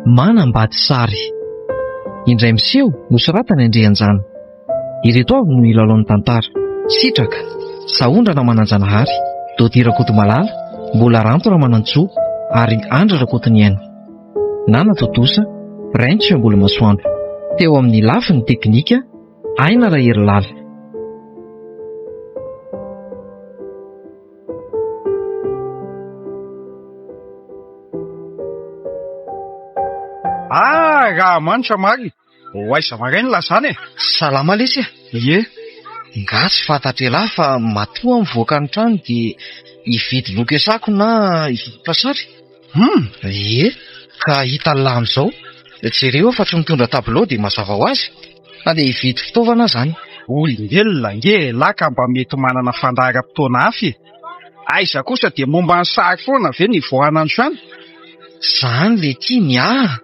Manambady sary. Indray miseho, nosoratan'i Andrianjana. Ireto avy no hilalao ny tantara, Sitraka, Sahondrana Mananjanahary, Dody Rakotomalala, Mbola Ranto Ramanantsoa ary Andry Rakotoniaina. Nana Tontosa, Rainitso Ambolomasoandro. Teo amin'ny lafiny teknika, Aina Raherilala. Ah, raha manitra marina. Ho aiza maraina lahy zany e? Salama lesy a! Ie. Nga tsy fantatr'elah fa matoa aho mivoaka ny trano dia hividy loko esako na hivarotra sary? Hum! Ie, ka hitan'lah amin'izao. Jereo aho fa tsy mitondra tableau dia mazava ho azy. Handeha hividy fitaovana aho zany. Olombelona ange elah ka mba mety manana fandaharam-potoana hafa e! Aiza kosa dia momba ny sary foana ve ny hivoahana ny trano? Zany le ty ny ahy.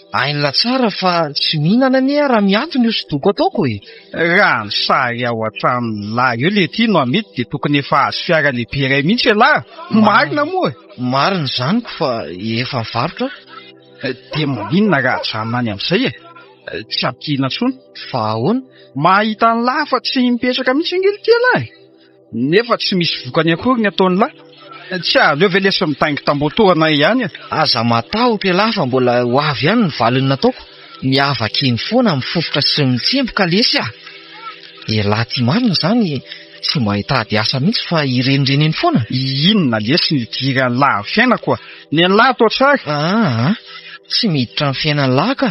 Hainla tsara fa tsy mihinana anie aho raha miato ny hosodoko ataoko e! Raha ny sary ao an-tranon'lah eo letia no amidy dia tokony efa azo fiara lehibe iray mihitsy elah! Marina moa e! Marina izany ko fa efa mivarotra aho. Dia maninona raha ajanona any amin'izay e? Tsy ampiana intsony. Fa ahoana? Mahita an'lah fa tsy mipetraka mihitsy ange letia elah e! Nefa tsy misy vokany akory ny ataon'lah. Tsy aleo ve lesy mitaingy tamboho-tohana ihany e? Aza matahotra elah fa mbola ho avy ihany ny valin'ny nataoko. Miavaka eny foana mifofotra sy mitsemboka lesy ah! Elah ty marina zany tsy mba hitady asa mihitsy fa hirenireny eny foana? Inona lesy no idiran'lah amin'ny fiainako a? Ny an'lah atao tsara. Aa, tsy miditra amin'ny fiainan'lah ka!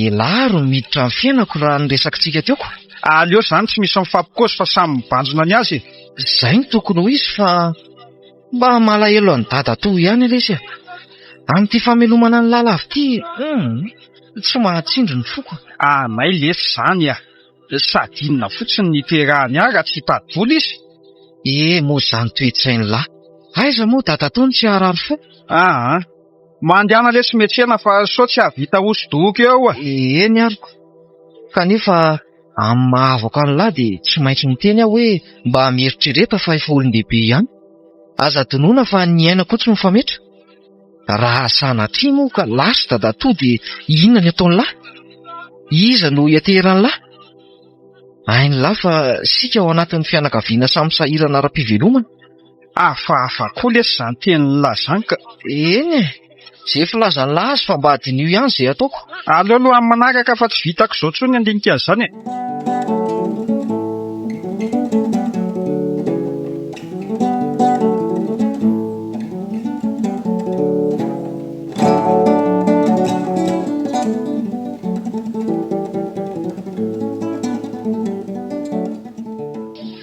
Elah ro miditra amin'ny fiainako raha ny resakitsika teo ko. Aleo zany tsy misy mifampikaozy fa samy mibanjina ny azy e. Zay no tokony ho izy fa mba malahelo an'i dadatoa ihany lesy a. Amin'ity famelomana an'i Lala avy ity hum tsy mahatsindry ny foko. Anay lesy zany a. Sady inona fotsiny ny hiterahany ahy raha tsy hitady vola izy? Eh moa zany toe-tsain'lah. Aiza moa dadatoa no tsy harary fo? Aa. Mandehana lesy miantsena fa sao tsy hahavita hosodoko eo a! Eny ary ko! Kanefa amin'ny maha havako an'lah dia tsy maintsy miteny aho hoe mba mieritrereta fa efa olon-dehibe ihany. Aza adinoina fa ny aina koa tsy mifametra. Raha sanatria moa ka lasa dadatoa dia inona ny ataon'lah? Iza no hianteheran'lah? Hain'lah fa isika ao anatin'ny fianakaviana samy sahirana ara-pivelomana. Hafahafa koa lesy izany tenin'lah izany ka. Eny e! Ze filazan'lah azy fa mba diniho ihany ze ataoko. Aleo aloha amin'ny manaraka fa tsy vitako izao intsony ny handinika an'izany e!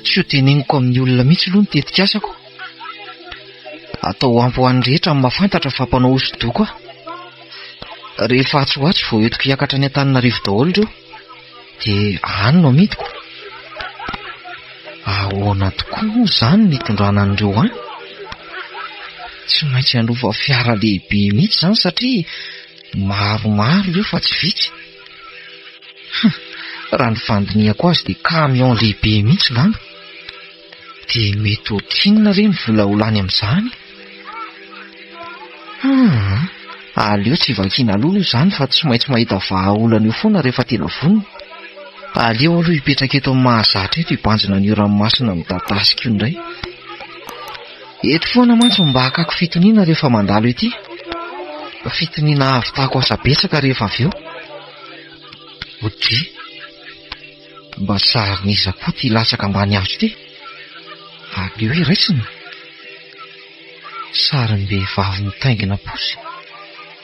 Tsy ho teneniko amin'ny olona mihitsy aloha ny tetikasako. Atao ampy ho an'ny rehetra ny mahafantatra fa mpanao hosodoko aho. Rehefa atsy ho atsy vao entiko hiakatra any Antananarivo daholo ireo, dia any no amidiko. Ahoana tokoa moa izany ny hitondrana an'ireo any? Tsy maintsy hanova fiara lehibe mihitsy izany satria maromaro ireo fa tsy vitsy. Hum, raha ny fandinihako azy dia camion lehibe mihitsy ngamba. Dia mety ohatrinona re ny vola ho lany amin'izany? Hum, aleo tsy vakiana aloha aloha izany fa tsy maintsy mahita vahaolana eo foana rehefa tena vonona. Aleo aloha hipetraka eto amin'ny mahazatra eto hibanjina an'io ranomasina midadasika io indray. Eto foana mantsy no mba hakako fitoniana rehefa mandalo ety. Fitoniana hahavitako asa betsaka rehefa avy eo. Odry! Mba sarin'iza koa ity latsaka ambany hazo ity? Aleo hoe raisina. Sarim-behivavy mitaingina posy.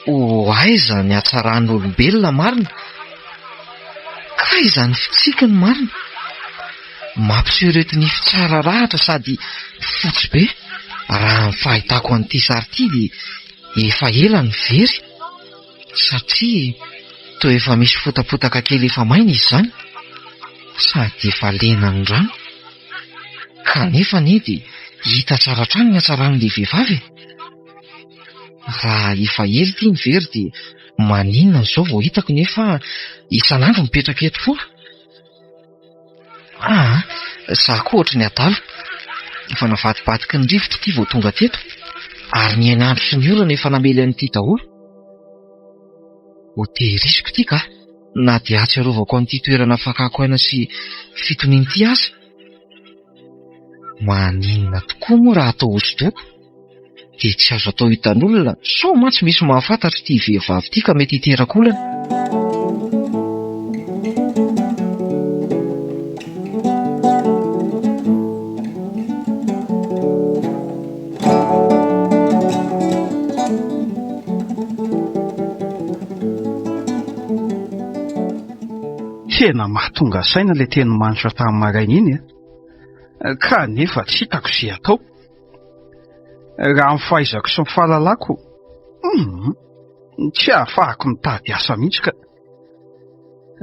Ho aiza ny hatsaran'olombelona marina? Kay izany fitsikiny marina! Mampiseho ireto nify tsara lahatra sady fotsy be. Raha ny fahitako an'ity sary ity dia efa ela no very. Satria toa efa misy fotapotaka kely efa maina izy izany. Sady efa lenan'ny rano. Kanefa anie dia hita tsara hatrany ny hatsaran'ilay vehivavy e! Raha efa ela ity ny very dia maninona izao vao hitako nefa isan'andro mipetraka eto foana? Aa, za koa ohatry ny adala. Efa navadibadiky ny rivotra ity vao tonga teto. Ary ny hainandro sy ny orana efa namely an'ity daholo. Ho tehiriziko ity ka, na dia ahatsiarovako an'ity toerana fakako aina sy fitoniana ity aza. Maninona tokoa moa raha atao hosodoko? Dia tsy azo atao hitan'olona sao mantsy misy mahafantatra ity vehivavy ity ka mety hiteraka olana. Tena mahatonga saina ilay teny manitra tamin'ny maraina iny a. Kanefa tsy hitako izay atao. Raha ny fahaizako sy ny fahalalako, hum, tsy ahafahako mitady asa mihitsy ka.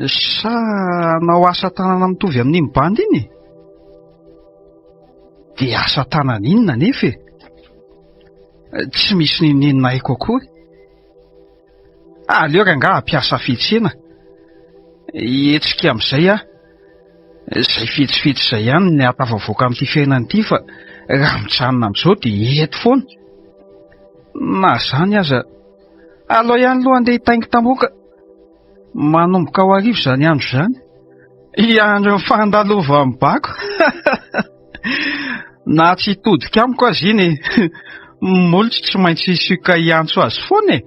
Sa hanao asa tanana mitovy amin'iny bandy iny e? Dia asa tanana inona anefa e? Tsy misy n'inon'inona haiko akory. Aleo rangaha hampiasa fihetsena. Hihetsika amin'izay aho. Izay fetsifetsy izay ihany ny hahatafavoaka amin'ity fiainana ity fa raha mijanona amin'izao dia eto foana. Na izany aza, aleo ihany aloha andeha hitaingin-tamboho ka. Manomboka ho arivo izany andro izany. Hiandry ny fandalovan'ny bako. Na tsy hitodika amiko aza iny, molotro tsy maintsy hisioka hiantso azy foana e.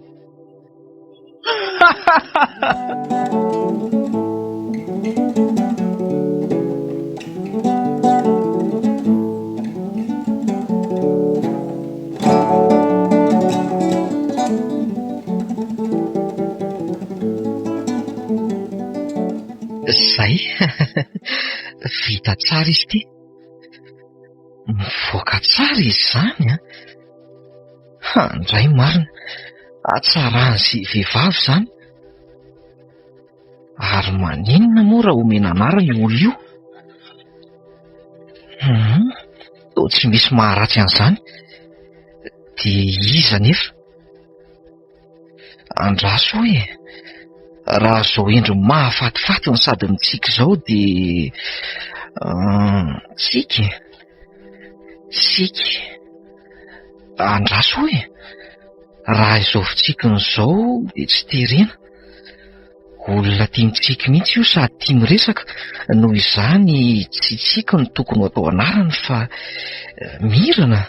Zay, vita tsara izy ity. Mivoaka tsara izy izany an. Handray marina, hatsaran'izay vehivavy izany. Ary maninona moa raha omena anarana io olona io? Hum, toa tsy misy maharatsy an'izany. Dia iza anefa? Andraso e! Raha izao endriny mahafatifaty no sady mitsiky izao dia... Tsiky e! Tsiky. Andraso e! Raha izao fitsikiny izao dia tsy terena. Olona tia mitsiky mihitsy io sady tia miresaka, noho izany tsy Tsiky no tokony ho atao anarany fa Mirana.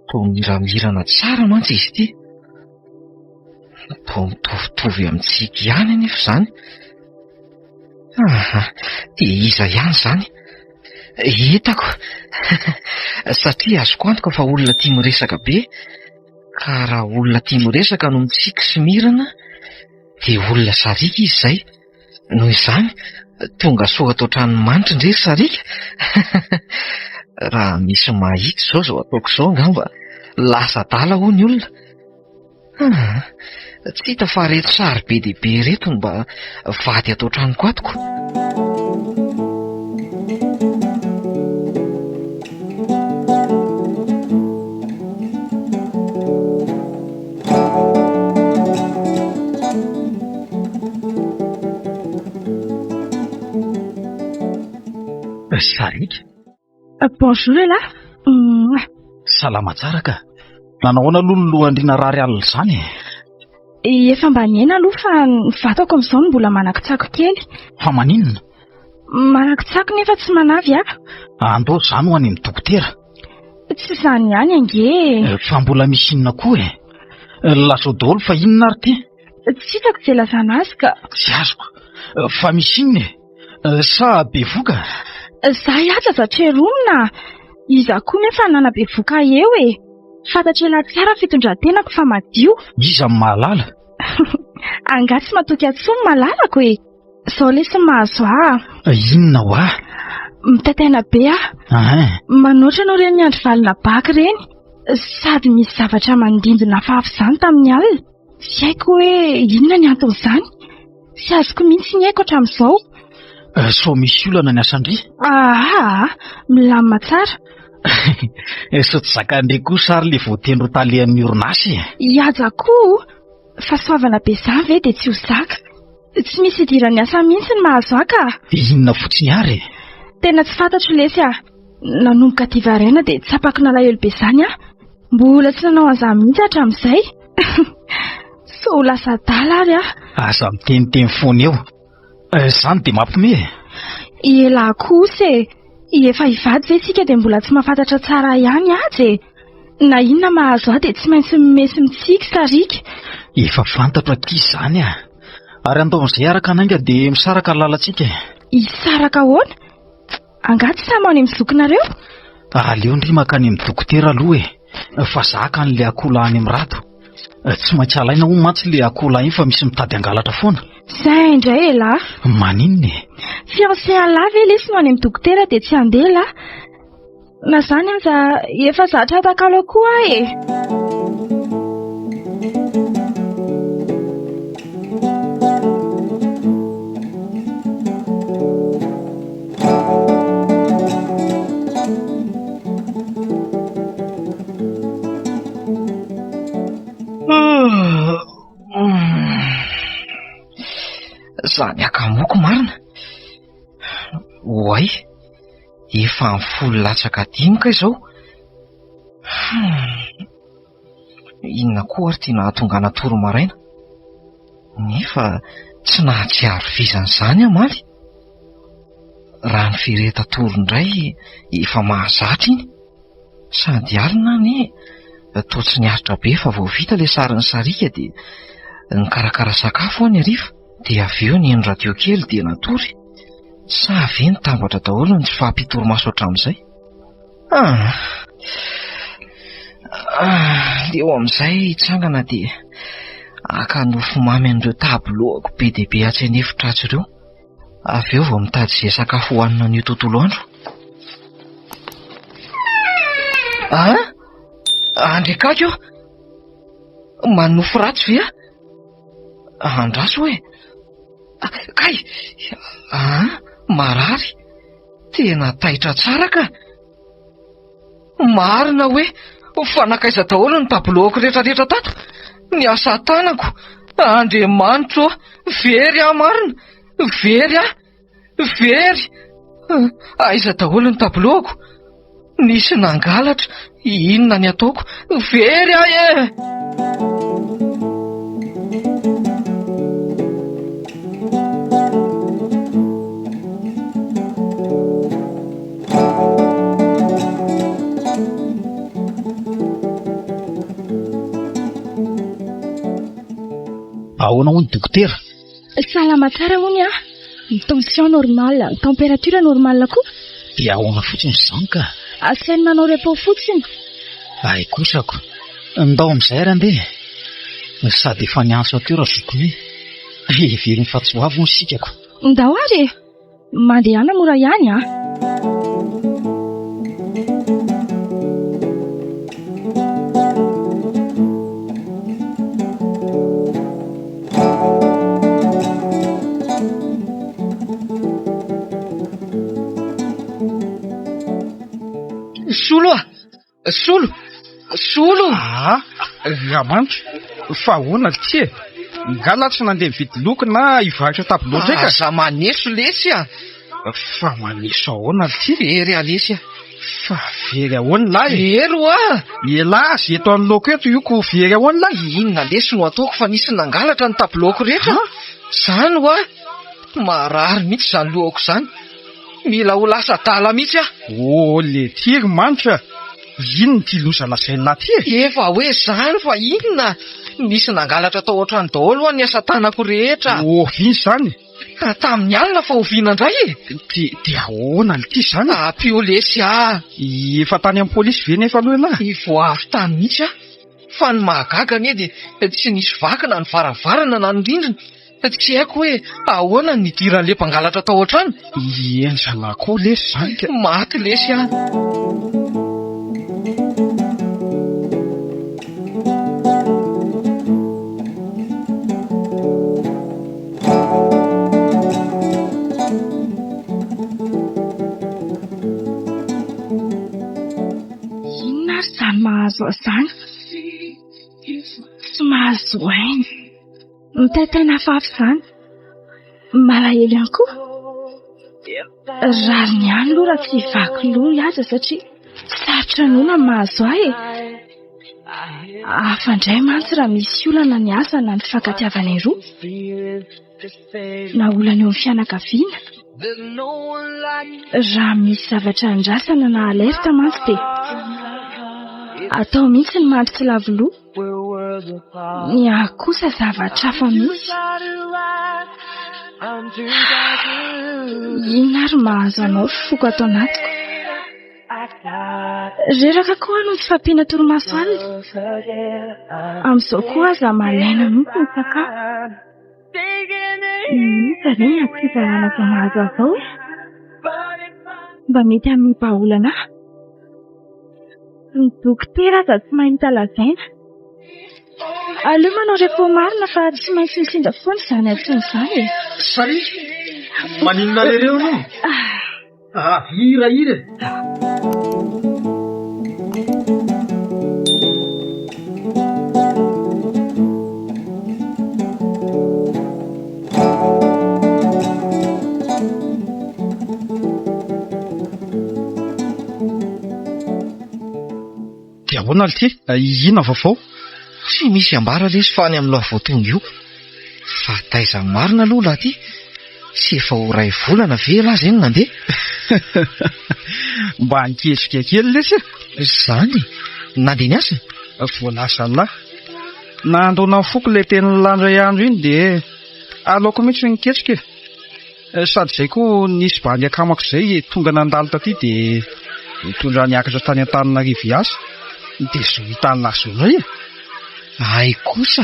Toa miramirana tsara mantsy izy ity. Toa mitovitovy amin'i Tsiky ihany anefa izany. Aha, dia iza ihany izany? Hitako, satria azoko antoka fa olona tia miresaka be, ka raha olona tia miresaka no mitsiky sy mirana, dia olona sariaka izy izay. Noho izany, tonga soa ato an-tranomanitra ndry ry sariaka. Raha misy mahita izao izao ataoko izao angamba lasa adala hoy ny olona. Ah, tsy hita fa reto sary be dia be ireto no mba vady ato an-tranoko ato ko. Sariaka. Bonjour elah. Mouah. Salama tsara ka. Nanao ahoana aloha ny lohan-dry narary alina izany e? Efa mba nihena aloha fa ny vatako amin'izao no mbola manakitsako kely. Fa maninona? Manakitsako nefa tsy manavy aho. Andao izany ho any amin'ny dokotera. Tsy izany ihany ange e. Fa mbola misy inona koa e? Lazao daholo fa inona ary ity? Tsy hitako izay lazana azy ka. Tsy azoko. Fa misy inona e? Sa bevoka? Za hiaja za treromina. Iza koa nefa nanabevoka eo e? Fantatr'elah tsara fitondran-tenako fa madio. Iza no mahalala? Angaha tsy matoky ahy intsony malalako e? Zao lesy ny mahazo ahy. Inona ho ahy? Mitaitaina be aho. Manoatra anao ireny miandry valina bac ireny. Sady misy zavatra mandindona hafahafa izany tamin'ny alina. Tsy haiko hoe inona ny anton'izany. Tsy azoko mihitsy ny aiko hatramin'izao. Sao misy olana ny asan-dry? Aa, milamina tsara. Sao tsy zakan-dry kosa ary ilay voatendry ho talehan'ny orinasa e? Hihaja koa! Fahasoavana be izany ve dia tsy ho zaka? Tsy misy idiran'ny asa mihitsy ny mahazo ahy ka. Inona fotsiny ary e? Tena tsy fantatro lesy ah. Nanomboka diva haraina dia tsapako nalahelo be izany aho. Mbola tsy nanao an'izany mihitsy hatramin'izay. Sao ho lasa adala ary aho. Aza miteniteny foana eo. Izany dia mampime e. Elah kosa e. Efa hivady ve isika dia mbola tsy mahafantatra tsara ahy ihany aja e. Na inona mahazo ahy dia tsy maintsy mimehy sy mitsiky sariaka. Efa fantatro akia izany ah. Ary andao amin'izay araka hanainga dia misaraka ny lalantsika e. Hisaraka ahoana? Angaha tsy samy any amin'ny zokinareo? Aleo ndry mankany amin'ny dokotera aloha e, fa zaka an'ilay akoholahy any amin'ny rado. Tsy maintsy alaina hono mantsy ilay akoholahy iny fa misy mitady hangalatra foana. Zay indray elah. Maninona e? Fiancé an'lah ve lesy no any amin'ny dokotera dia tsy handeha lah? Na izany aza efa zatra atakalo akoho aho e. Zany akamoko marina. Oay. Efa amin'ny folo latsaka dimy kay izao. Inona koa ary ity nahatonga natory maraina? Nefa tsy nahatsiaro vizana izany aho omaly. Raha ny firehetan-tory indray efa mahazatra iny. Sady alina anie toa tsy niaritra be fa vao vita ilay sarin'ny sariaka dia nikarakara sakafo aho ny hariva. Dia avy eo nihaino radio kely dia natory. Sa ve nitambatra daholo ny tsy fahampian-torimaso hatramin'izay? Ah! Ah, leo amin'izay hitsangana dia haka nofo mamy an'ireo tableau-ko be dia be atsy an'efitra atsy ireo. Avy eo vao mitady izay sakafo hohanina an'io tontolo andro. Ah! Andriakako! Manofy ratsy ve aho? Andraso e! Kay! Ah, marary! Tena taitra tsara ka! Marina hoe fa nankaiza daholo ny tableau-ko rehetrarehetra tato? Ny asa tanako! Andriamanitro ô! Very aho marina! Very aho! Very! Aiza daholo ny tableau-ko? Nisy nangalatra, inona ny ataoko? Very aho e! Ahoana hono dokotera? Salama tsara hono aho. Ny tension normal, ny température normal koa. Dia ahoana fotsiny izany ka? Asainy manao repos fotsiny. Hay kosako. Ndao amin'izay ary andeha. Sady efa niantso ahy teo Razokinay. Heveriny fa tsy ho avy hono sikako. Ndao ary e! Mandehana mora ihany an! Solo a! Solo! Solo! Ah, Ramanitra, fa ahoana ity e? Nga lahy tsy nandeha nividy loko na hivarotra tableau indray ka? Aza maneso lesy a! Fa maneso ahoana ity? Very aho lesy a! Fa very ahoana lahy e? Very hoa! Elah aza eto anoloako eto io ko very ahoana lahy? Inona lesy no ataoko fa nisy nangalatra ny tableau-ko rehetra? Zany hoa! Marary mihitsy izany lohako izany. Mila ho lasa adala mihitsy aho. Oh letia ry Manitra, inona ity loza lazain'lah ity e? Efa hoe izany fa inona? Nisy nangalatra tao an-trano daholo hoa ny asa tanako rehetra. Oviana izany? Tamin'ny alina fa oviana indray e? Dia dia ahoana letia izany? Ampio lesy aho. Efa tany amin'ny polisy ve nefa aloha ialahy? Vao avy tany mihitsy aho. Fa ny mahagaga anie dia tsy nisy vaky na ny varavarana na ny rindrina. Tsy haiko hoe ahoana ny nidiran'ilay mpangalatra tao an-trano. Eny zalahy koa lesy izany ka. Maty lesy aho. Inona ary izany mahazo ahy izany? Tsy mahazo aina. Mitaintaina hafahafa izany. Malahelo ihany koa. Rariny ihany aloha raha tsy hivaky loha i Haja satria sarotra noana ny mahazo ahy e. Hafa indray mantsy raha misy olana ny asa na ny fifankatiavanay roa. Na olana eo amin'ny fianakaviana. Raha misy zavatra andrasana na alerte mantsy dia atao mihitsy ny mandry tsy lavo loha. Ny ahy kosa zavatra hafa mihitsy. Inona ary mahazo anao ry foko ato anatiko? Reraka koa aho noho ny tsy fahampiana torimaso alina. Amin'izao koa aza malaina mihitsy ny sakafo. Inona ve ny antom-pizarana izao mahazo ahy izao e? Mba mety hanome vahaolana ahy? Ny dokotera aza tsy mahita lazaina. Aleo manao repos marina fa tsy maintsy misinda foana izany aretina izany e. Sary, maninona lereo anao? Avia hirahira e! Dia ahoana lty? Inona vaovao? Tsy misy ambara lesy fa any amin'ilay vao tonga io. Fa taiza marina aloha lahy ty? Tsy efa ho iray volana ve ialahy izay no nandeha? Mba niketrika kely lesy e! Izany e! Nandeha niasa? Voalazan'lah. Nandona ny foko ilay tenin'lah indray andro iny dia aleoko mihitsy niketrika e! Sady izay koa nisy bandy akamako izay tonga nandalo taty dia nitondra niakatra tany Antananarivo hiasa dia izao hitan'lah izao indray e! Hay kosa!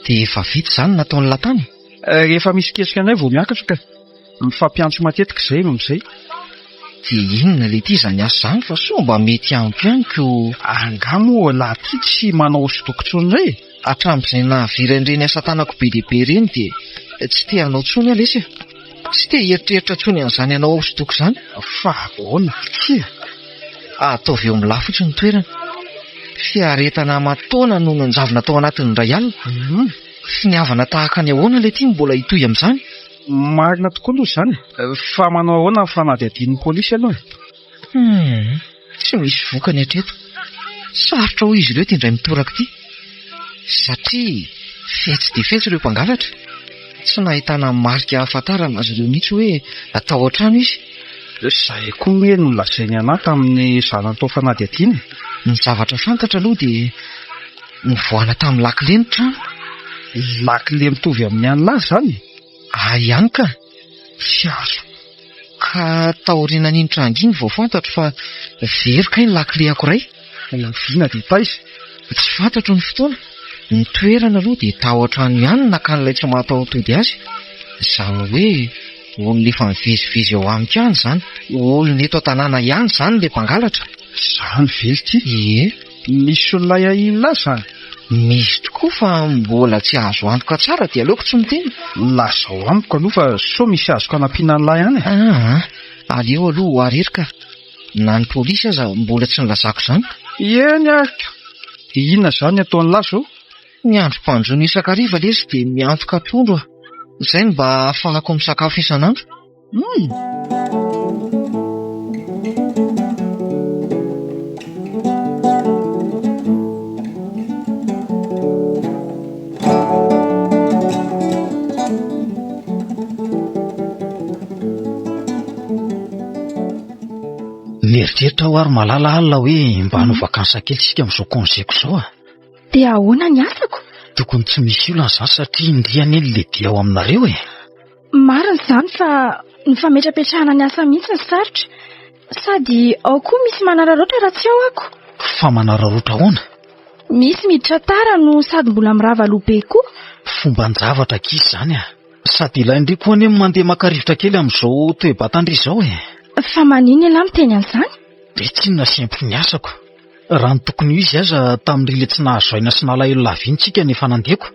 Dia efa vita izany nataon'lah tany? Rehefa misy ketrika indray vao miakatra ka. Mifampiantso matetika izay no amin'izay. Dia inona leity izany asa izany fa soa mba mety ampy ihany ko. Angaha moa lahy ty tsy manao hosodoko intsony indray e? Hatramin'izay nahaviry an'ireny asa tanako be dia be ireny dia tsy te hanao intsony aho lesy e. Tsy te hieritreritra intsony an'izany hanao hosodoko izany. Fa ahoana ty e? Ataovy eo amin'ny lahy fotsiny ny toerana. Fiaretana aman-taona no nanjavona tao anatin'ny indray alina. Finiavana tahaka ny ahoana ilay ity no mbola hitohy amin'izany? Marina tokoa aloha izany e! Fa manao ahoana ny fanadihadian'ny polisy aloha e? Hum, tsy misy vokany hatreto. Sarotra hoy izy ireo ity indray mitoraka ity. Satria fetsy dia fetsy ireo mpangalatra. Tsy nahitana marika ahafantarana azy ireo mihitsy hoe tao an-trano izy. Izay koa anie no nolazainy anà tamin'ny izaho natao fanadihadiana e! Ny zavatra fantatra aloha dia nivoahana tamin'ny lakile ny trano. Lakile mitovy amin'ny an'lah izany? Ahy ihany ka! Tsy azo. Ka taorianan'iny tranga iny vao fantatro fa very kay ny lakile-ako iray. Oviana dia taiza? Tsy fantatro ny fotoana. Ny toerana aloha dia tao an-trano ihany no nakan'ilay tsy mahataho-tody azy. Izany hoe olona efa mivezivezy ao amiko ihany izany. Olona eto an-tanàna ihany izany ilay mpangalatra. Izany ve ity? Ie. Misy olona ahiahian'lah izany? Misy tokoa fa mbola tsy azo antoka tsara dia aleoko tsy miteny. Lazao amiko aloha fa sao misy azoko anampiana an'lah ihany e. Aa, aleo aloha ho arery ka. Na ny polisy aza mbola tsy nilazako izany. Eny ary ka. Dia inona izany ny ataon'lah izao? Ny androm-pandroana isan-kariva lesy dia miantoka trondro aho. Izay no mba ahafahako misakafo isan'andro. Hum. Mieritreritra aho ary malala alina hoe mba hanao vacances kely tsika amin'izao congé-ko izao a. Dia ahoana ny asako? Tokony tsy misy olana izany satria ndry anie ny lehibe ao aminareo e. Marina izany fa ny fametrapetrahana ny asa mihitsy no sarotra. Sady ao koa misy manararaotra raha tsy ao ako. Fa manararaotra ahoana? Misy miditra tara no sady mbola mirava aloha be koa. Fomban-javatra ankizy izany a. Sady ilain-dry koa anie ny mandeha maka rivotra kely amin'izao toe-batan-dry izao e. Fa maninona ialahy miteny an'izany? Be tsinona sempotry ny asako. Raha ny tokony ho izy aza tamin'ry le tsy nahazo aina sy nalahelo lava iny tsika no efa nandehako.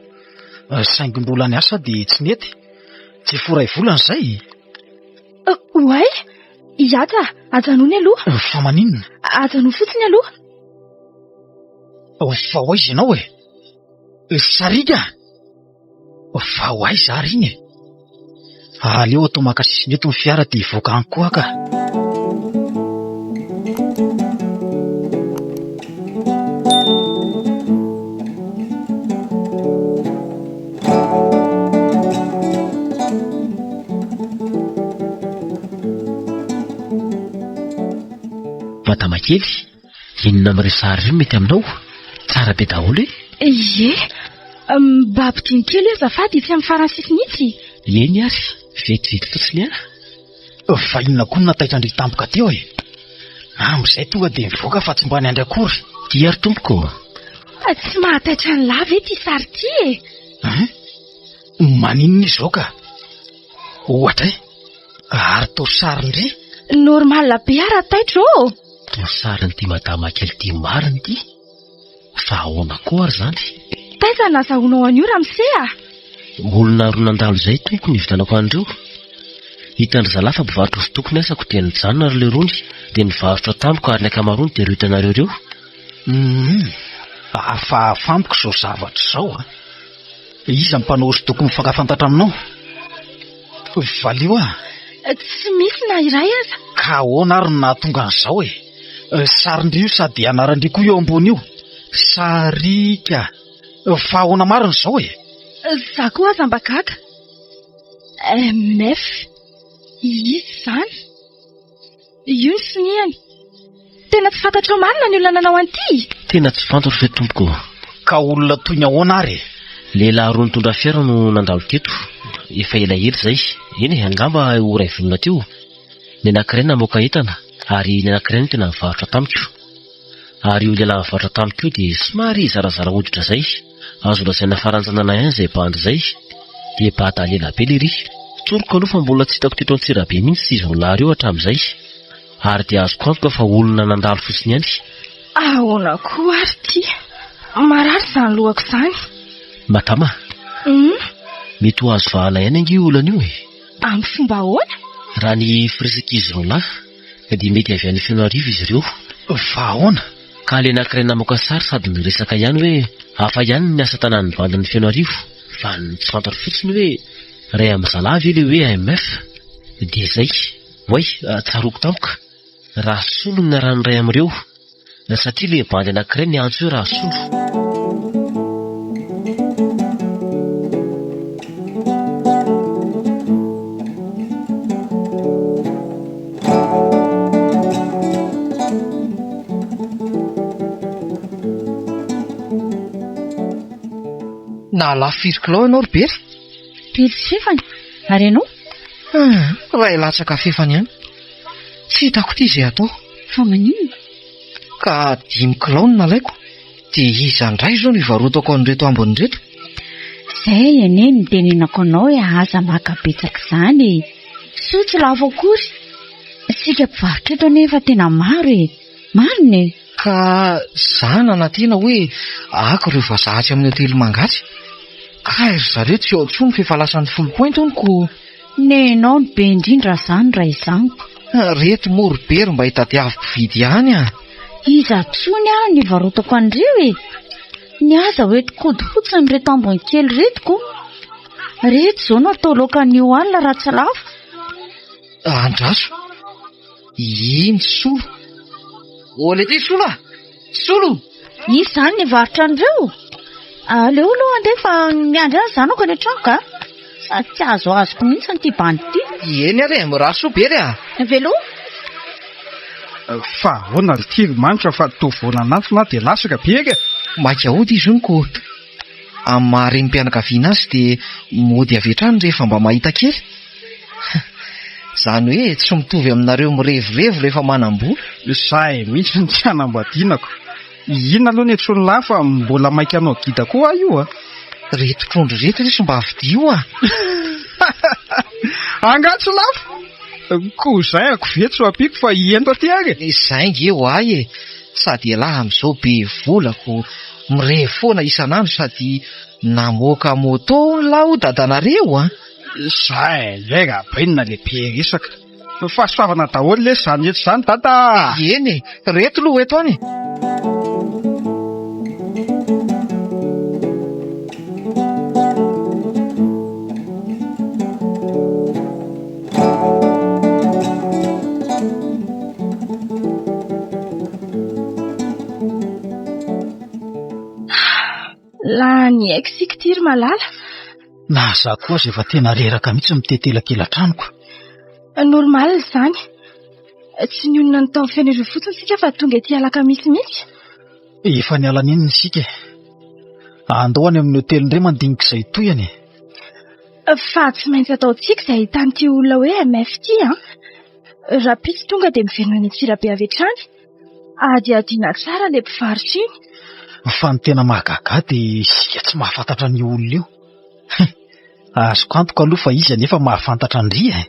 Saingy mbola niasa dia tsy nety. Tsy efa ho iray volana izay? Oay! Ihaja, ajanony aloha. Fa maninona? Ajanony fotsiny aloha. Fa ho aiza ianao e? Sariaka! Fa ho aiza ary iny e? Aleo atao maka sisiny eto ny fiara dia hivoaka any koa aho ka. Madama kely, inona amin'ireo sary ireo no mety aminao? Tsara be daholo e! Ie, mba ampidino kely hoe azafady itsy amin'ny farany sisiny itsy. Eny ary, vetivety fotsiny ihany. Fa inona koa no nataitra an-dry tampoka teo e? Amin'izay tonga dia mivoaka fa tsy mba niandry akory. Ity ary tompoko ô. Tsy mahataitra an'lah ve ity sary ity e? Hein? Maninona izy izao ka? Ohatra e? Ary toa sarin-dry? Normal be aho raha taitra ô! Toa sarin'ity madama kely ity marina ity? Fa ahoana koa ary izany? Taiza no nazahoanao an'io ramose a? Olona roa nandalo izay tompoko no nividianako an'ireo. Hitan-dry zalahy fa mpivarotra hosodoko ny asako dia nijanona ry lerony dia nivarotra tamiko ary ny ankamaroany dia ireo hitanareo ireo. Humm, hafahafa amiko izao zavatra izao a! Iza ny mpanao hosodoko mifankafantatra aminao? Valio aho. Tsy misy na iray aza. Ka ahoana ary no nahatonga an'izao e? Sarin-dry io sady anaran-dry koa eo ambony io. Sarika. Fa ahoana marina izao e? Za koa aza mba gaga. MF. Iza izany? Io ny soniany. Tena tsy fantatrao marina ny olona nanao an'ity? Tena tsy fantatro ve tompoko ô? Ka olona toy ny ahoana ary e? Lehilahy roa nitondra fiara no nandalo teto. Efa elaela izay. Eny e, angamba ora ivolana teo. Ny anankiray namoaka entana ary ny anankiray no tena nivarotra tamiko. Ary io lehilahy nivarotra tamiko io dia somary zarazara hoditra izay. Azo lazaina fa ranjanana ihany izay bandy izay. Dia bada lela be lery. Tsoriko aloha fa mbola tsy hitako teto Antsirabe mihitsy izy roalahy ireo hatramin'izay. Ary dia azoko antoka fa olona nandalo fotsiny ihany. Ahoana koa ary ity? Marary izany lohako izany. Madama. Hum? Mety ho azo vahana ihany ange io olana io e. Amin'ny fomba ahoana? Raha ny firesak'izy roalahy dia mety avy any Fenoarivo izy ireo. Fa ahoana? Ka ilay anankiray namoaka sary sady niresaka ihany hoe hafa ihany ny asa tanàn'ny bandin'i Fenoarivo fa ny tsy fantatro fotsiny hoe iray amin'ny zalahy ve ilay hoe AMF? Dia izay. Oay, tsaroako tampoka. Rasolo no niarahan'ny iray amin'ireo. Satria ilay bandy anankiray niantso hoe Rasolo. Nahalafo firy kilao ianao ry Bery? Telo sy fefany. Ary ianao? Hum, iray latsaka fefany ihany. Tsy hitako ity izay atao. Fa maninona? Ka dimy kilao no nalaiko, dia iza indray izao no hivarotako an'ireto ambiny ireto? Izay anie no nitenenako anao hoe aza maka betsaka izany e! Soa tsy lafo akory. Isika mpivarotra eto anie efa tena maro e! Marina e! Ka za nanantena hoe haka ireo vazaha atsy amin'ny hotely Mangatsy. Kay ry zareo tsy ao intsony f'efa lasan'ny full point hono ko. Nenao no be indrindra zany raha izany ko. Reto moa ry Bery mba hitadiavo mpividy ihany a! Iza tsony aho no hivarotako an'ireo e! Ny aza ho entiko hody fotsiny ireto ambiny kely ireto ko! Reto izao no atao laoka anio alina raha tsy lafo. Andraso. Iny Solo. Olé ty Solo a! Solo! Iza izany nivarotra an'ireo? Aleo aloha andeha fa miandry ahy zanako any an-trano ka. Sady tsy azoazoko mihitsy ity bandy ity. Eny ary e, mirary soa be ry a! Veloma. Fa ahoana ry ty ry Manitra fa toa vao nanantona aho dia lasa ka be e! Maika hody izy hono ko. Amin'ny maha renim-pianakaviana azy dia mody avy hatrany rehefa mba mahita kely. Izany hoe tsy mitovy aminareo mirevirevy rehefa manam-bola. Izay mihitsy no tsy hanambadianako. Inona aloha ny antsoin'lah fa mbola maika hanao gida koa aho io a! Reto trondro ireto lesy mba vidio a! Angaha tsy lafo? Koa izay ako ve tsy ho ampiako fa ento aty ary e! Izay nge ho ahy e! Sady elah amin'izao be vola ko mirevy foana isan'andro sady namoaka moto hono lah o dadanareo a! Zay indray Rabainina le be resaka. Fahasoavana daholo lesy izany rehetra izany dada a! Eny e! Reto aloha eto any e! ity ry malala. Na izaho koa aza efa tena reraka mihitsy mitety elakelan-tranoko. Normal izany. Tsy nionona ny tao Fenerivo fotsiny isika fa tonga ety Alakamisy mihitsy. Efa niala nenina isika e. Andao any amin'ny hotely indray mandinika izay tohiny e. Fa tsy maintsy ataontsika izay ahitan'ity olona hoe MF ity an. Rahampitso tonga dia miverina any Antsirabe avy hatrany. Hadihadiana tsara ilay mpivarotra iny. Fa ny tena mahagaga ahy dia isika tsy mahafantatra an'io olona io. Azoko antoka aloha fa izy anefa mahafantatra an-dry e.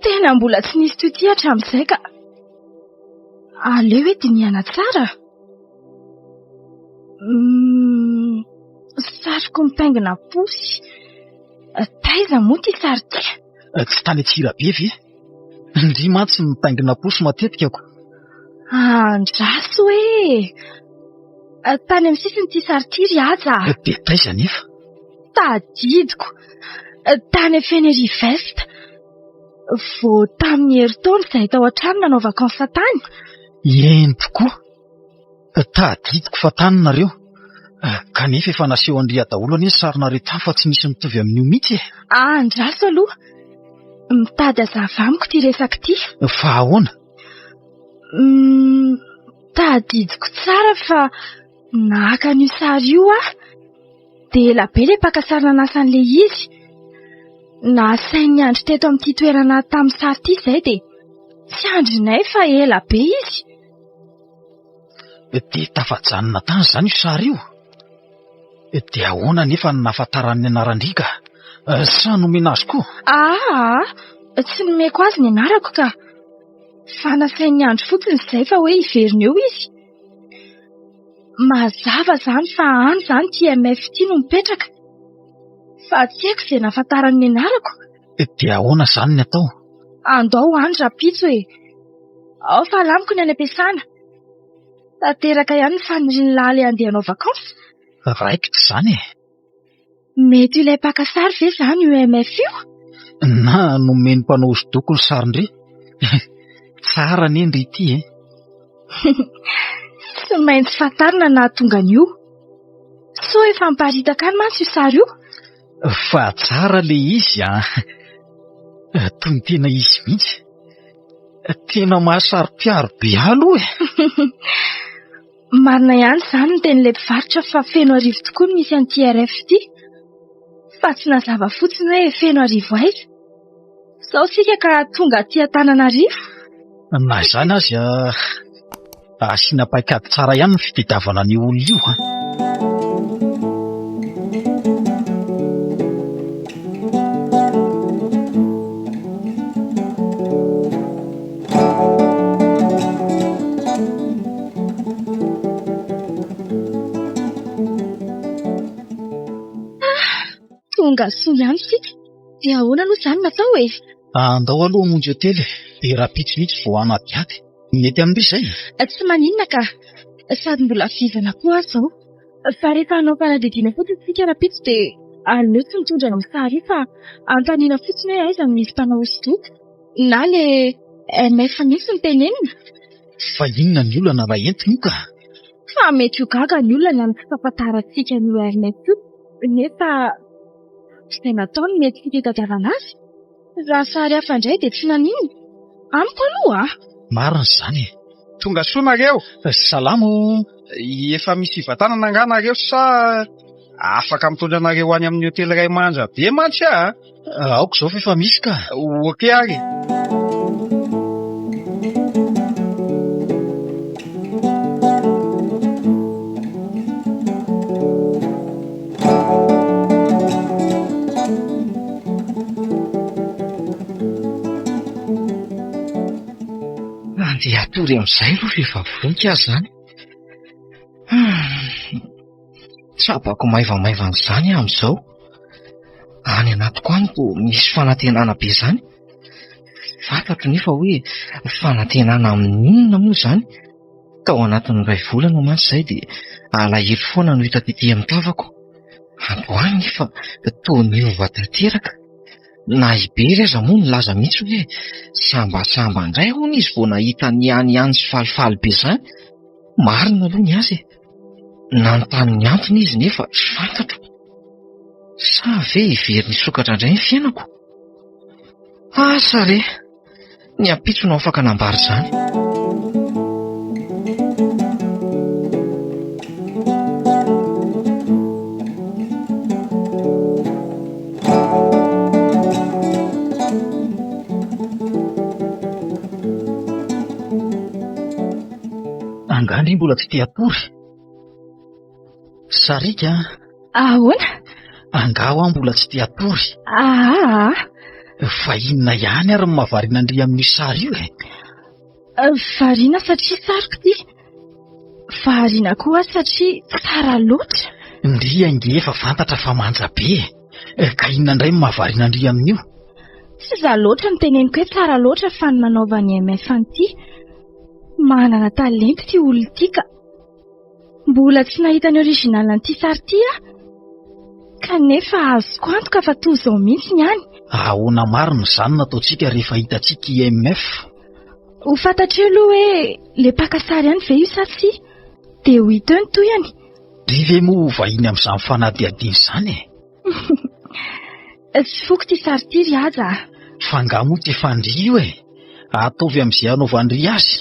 Tena mbola tsy nisy toy ity hatramin'izay ka. Aleo hoe dinihana tsara. Hmm, sariko mitaingina posy. Taiza moa ity sary ity? Tsy tany Antsirabe ve? Ndry mantsy mitaingina posy matetika ko. Andraso e! Tany amin'ny sisiny ity sary ity ry Haja. Dia taiza anefa? Tadidiko. Tany Fenerive-Est. Vao tamin'ny herintaona izahay tao an-trano nanao vacances tany. Eny tokoa. Tadidiko fa tany nareo. Kanefa efa naseho an-dry daholo anie ny sarinareo tany fa tsy misy mitovy amin'io mihitsy e. Andraso aloha. Mitady hazava amiko ity resaka ity. Fa ahoana? Hmm, tadidiko tsara fa naka an'io sary io aho. Dia ela be ilay mpaka sary nanasa an'ilay izy. Nasainy niandry teto amin'ity toerana tamin'ny sary ity izahay dia tsy andrinay fa ela be izy. Dia tafajanona tany izany io sary io? Dia ahoana anefa no nahafantarany ny anaran-dry ka? Sa nomena azy koa? Aa, tsy nomeko azy ny anarako ka. Fa nasainy niandry fotsiny izay fa hoe hiverina eo izy. Mazava izany fa any izany ity MF ity no mipetraka. Fa tsy haiko izay nahafantarany ny anarako. Dia ahoana izany ny atao? Andao any rahampitso e. Ao fa alamiko ny any am-piasana. Tanteraka ihany ny fanirian'i Laly handeha hanao vacances. Raikitra izany e. Mety ho ilay mpaka sary ve izany io MF io? Na nomen'ny mpanao hosodoko ny sarin-dry. Tsara anie ndry ity e. Tsy maintsy fantarina ny nahatonga an'io. Sao efa miparitaka any mantsy io sary io? Fa tsara le izy an. Toy ny tena izy mihitsy. Tena mahasaro-piaro be ahy aloha e. Marina ihany izany ny tenin'ilay mpivarotra fa Fenoarivo tokoa no misy an'ity RF ity. Fa tsy nazava fotsiny hoe Fenoarivo aiza. Izao isika ka tonga aty Antananarivo. Na izany aza, asiana paikady tsara ihany ny fitadiavana an'io olona io an. Tonga soa ihany isika. Dia ahoana aloha izany no atao e? Andao aloha hamonjy hotely e. Dia rahampitso mihitsy vao hanadihady. Mety amin-dry izay? Tsy maninona ka. Sady mbola vizana koa aho izao. Fa rehefa hanao fanadihadiana fotsiny isika rahampitso dia aleo tsy mitondra an'io sary io fa anontaniana fotsiny hoe aiza no misy mpanao hosodoko. Na le MF mihitsy no tenenina. Fa inona ny olana raha entina io ka? Fa mety ho gaga ny olona ny amin'ny tsy fahafantarantsika an'io RMF io nefa izay nataony mety tsy fitadiavana azy. Raha sary hafa indray dia tsy naninona. Amiko aloha a! Marina izany e! Tonga soa nareo! Salama o! Efa misy fivantanana angaha nareo sa afaka mitondra anareo any amin'ny hotely iray manja be mantsy aho a! Aoka izao fa efa misy ka! Ok ary! Andeha hatory amin'izay aloha fa efa vonky aho izany. Tsapako maivamaivana izany aho amin'izao. Any anatiko any toa misy fanantenana be izany. Fantatro nefa hoe fanantenana amin'inona moa izany. Tao anatin'ny iray volana mantsy izay dia alahelo foana no hita tety amin'ny tavako. Androany nefa toa niova tanteraka. Na i Bery aza moa nilaza mihitsy hoe sambasamba indray hono izy vao nahita ny any ihany sy falifaly be izany. Marina aloha ny azy e. Nanontany ny antony izy nefa tsy fantatro. Sa ve hiverina hisokatra indray ny fiainako? Asa re! Ny ampitso no afaka nambara izany. Angaha ndry mbola tsy te hatory? Sariaka a! Ahoana? Angaha hoa mbola tsy te hatory? Aa! Fa inona ihany ary no mahavariana an-dry amin'io sary io e? Variana satria sariko ity. Variana koa aho satria tsara loatra. Ndry ange efa fantatra fa manja be e! Ka inona indray no mahavariana an-dry amin'io? Tsy izaho loatra no teneniko hoe tsara loatra fa ny nanaovan'i MF an'ity. Manana talenta ity olona ity ka. Mbola tsy nahita ny original an'ity sary ity aho. Kanefa azoko antoka fa toa izao mihitsy ny any. Ahoana marina izany no ataontsika rehefa hitantsika i MF? Ho fantatr'io aloha hoe le mpaka sary ihany ve io sa tsia? Dia ho hita eo ny tohiny. Ry ve moa ho vahiny amin'izany fanadihadiana izany e? Tsy foko ity sary ity ry Haja a! Fa angaha moa tsy efa ndry io e? Ataovy amin'izay hanaovan-dry azy.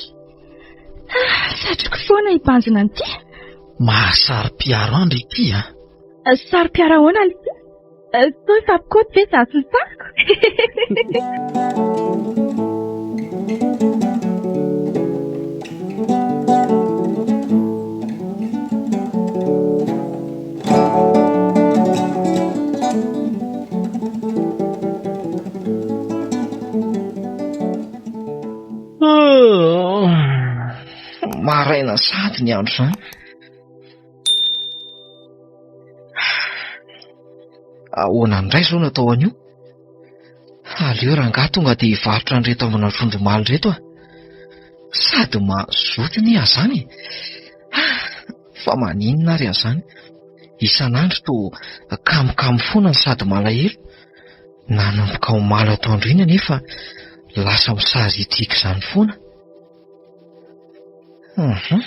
Ah, satriko foana hibanjina an'ity. Mahasaro-piaro an ry ity a! Saro-piaro ahoana ity? Sao hifampikaoty ve izaho sy ny sariko? Maraina sahady ny andro izany. Ahoana indray izao no atao an'io? Aleo rangahy tonga dia hivarotra an'ireto ambina trondro omaly ireto aho. Sady mazoto anie aho izany e. Fa maninona ary aho izany? Isan'andro toa kamokamo foana no sady malahelo. Nanomboka omaly atoandro iny anefa lasa misaritriaka izany foana. Hum,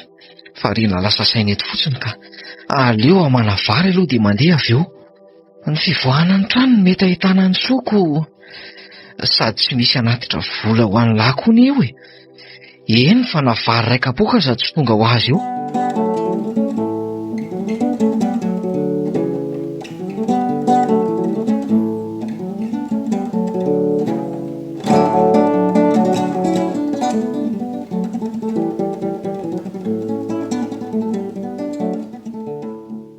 variana lasa saina eto fotsiny ka. Aleo hamana vary aloha dia mandeha avy eo. Ny fivoahana ny trano no mety ahitana ny soko. Sady tsy misy hanatitra vola ho an'ny lahy koa anie eo e. Eny fa na vary iray kapoaka aza tsy tonga ho azy eo.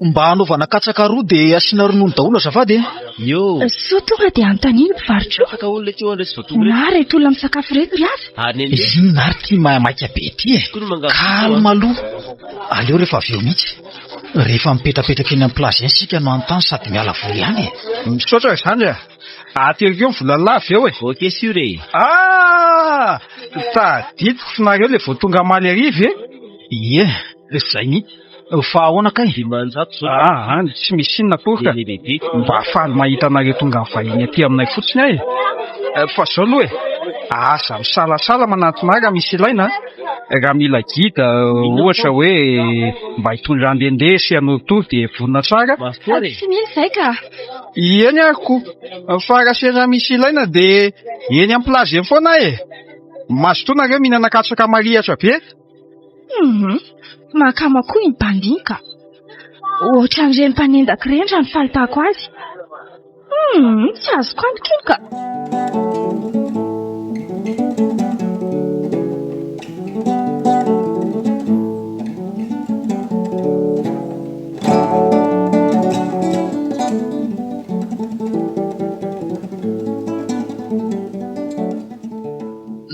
Mba hanaovana katsaka roa dia asiana ronono daholo azafady e. Yo. Soa tonga dia anontaniana ny mpivarotra io. Afaka olona ity hoan resy vao tonga Na reto olona misakafo reto ry aza. Ary neny. Inona ary ity maimaika be ity e? Calme aloha. Aleo rehefa avy eo mihitsy. Rehefa mipetrapetraka eny amin'ny plage eny isika no hanontany sady miala voly ihany e. Misaotra izany e. Ateriko eo ny vola lava eo e. Ok sûr e. Ah! Tadidiko fa nareo le vao tonga omaly hariva e. Ie, izay mihitsy. Fa ahoana kay? 500 zao. Ah, ah, tsy misy inona akory ka. Mba faly mahita anareo tonga vahiny aty aminay fotsiny aho e. Eh, fa zao aloha e, aza misalasala manantona ahy raha misy ilaina. Raha mila guide ohatra hoe mba hitondra handehandeha sy hanorotoro dia vonona tsara. Tsy mila izay ka. Eny ary ko. Fa raha sendra misy ilaina dia eny amin'ny plage eny foana aho e. Mazotoa nareo mihinana katsaka marihatra be. Hum, mahakama koa iny bandy iny ka. Ohatran'ireny mpanendaka ireny raha ny fahitako azy. Hum, tsy azoko antoka iny ka.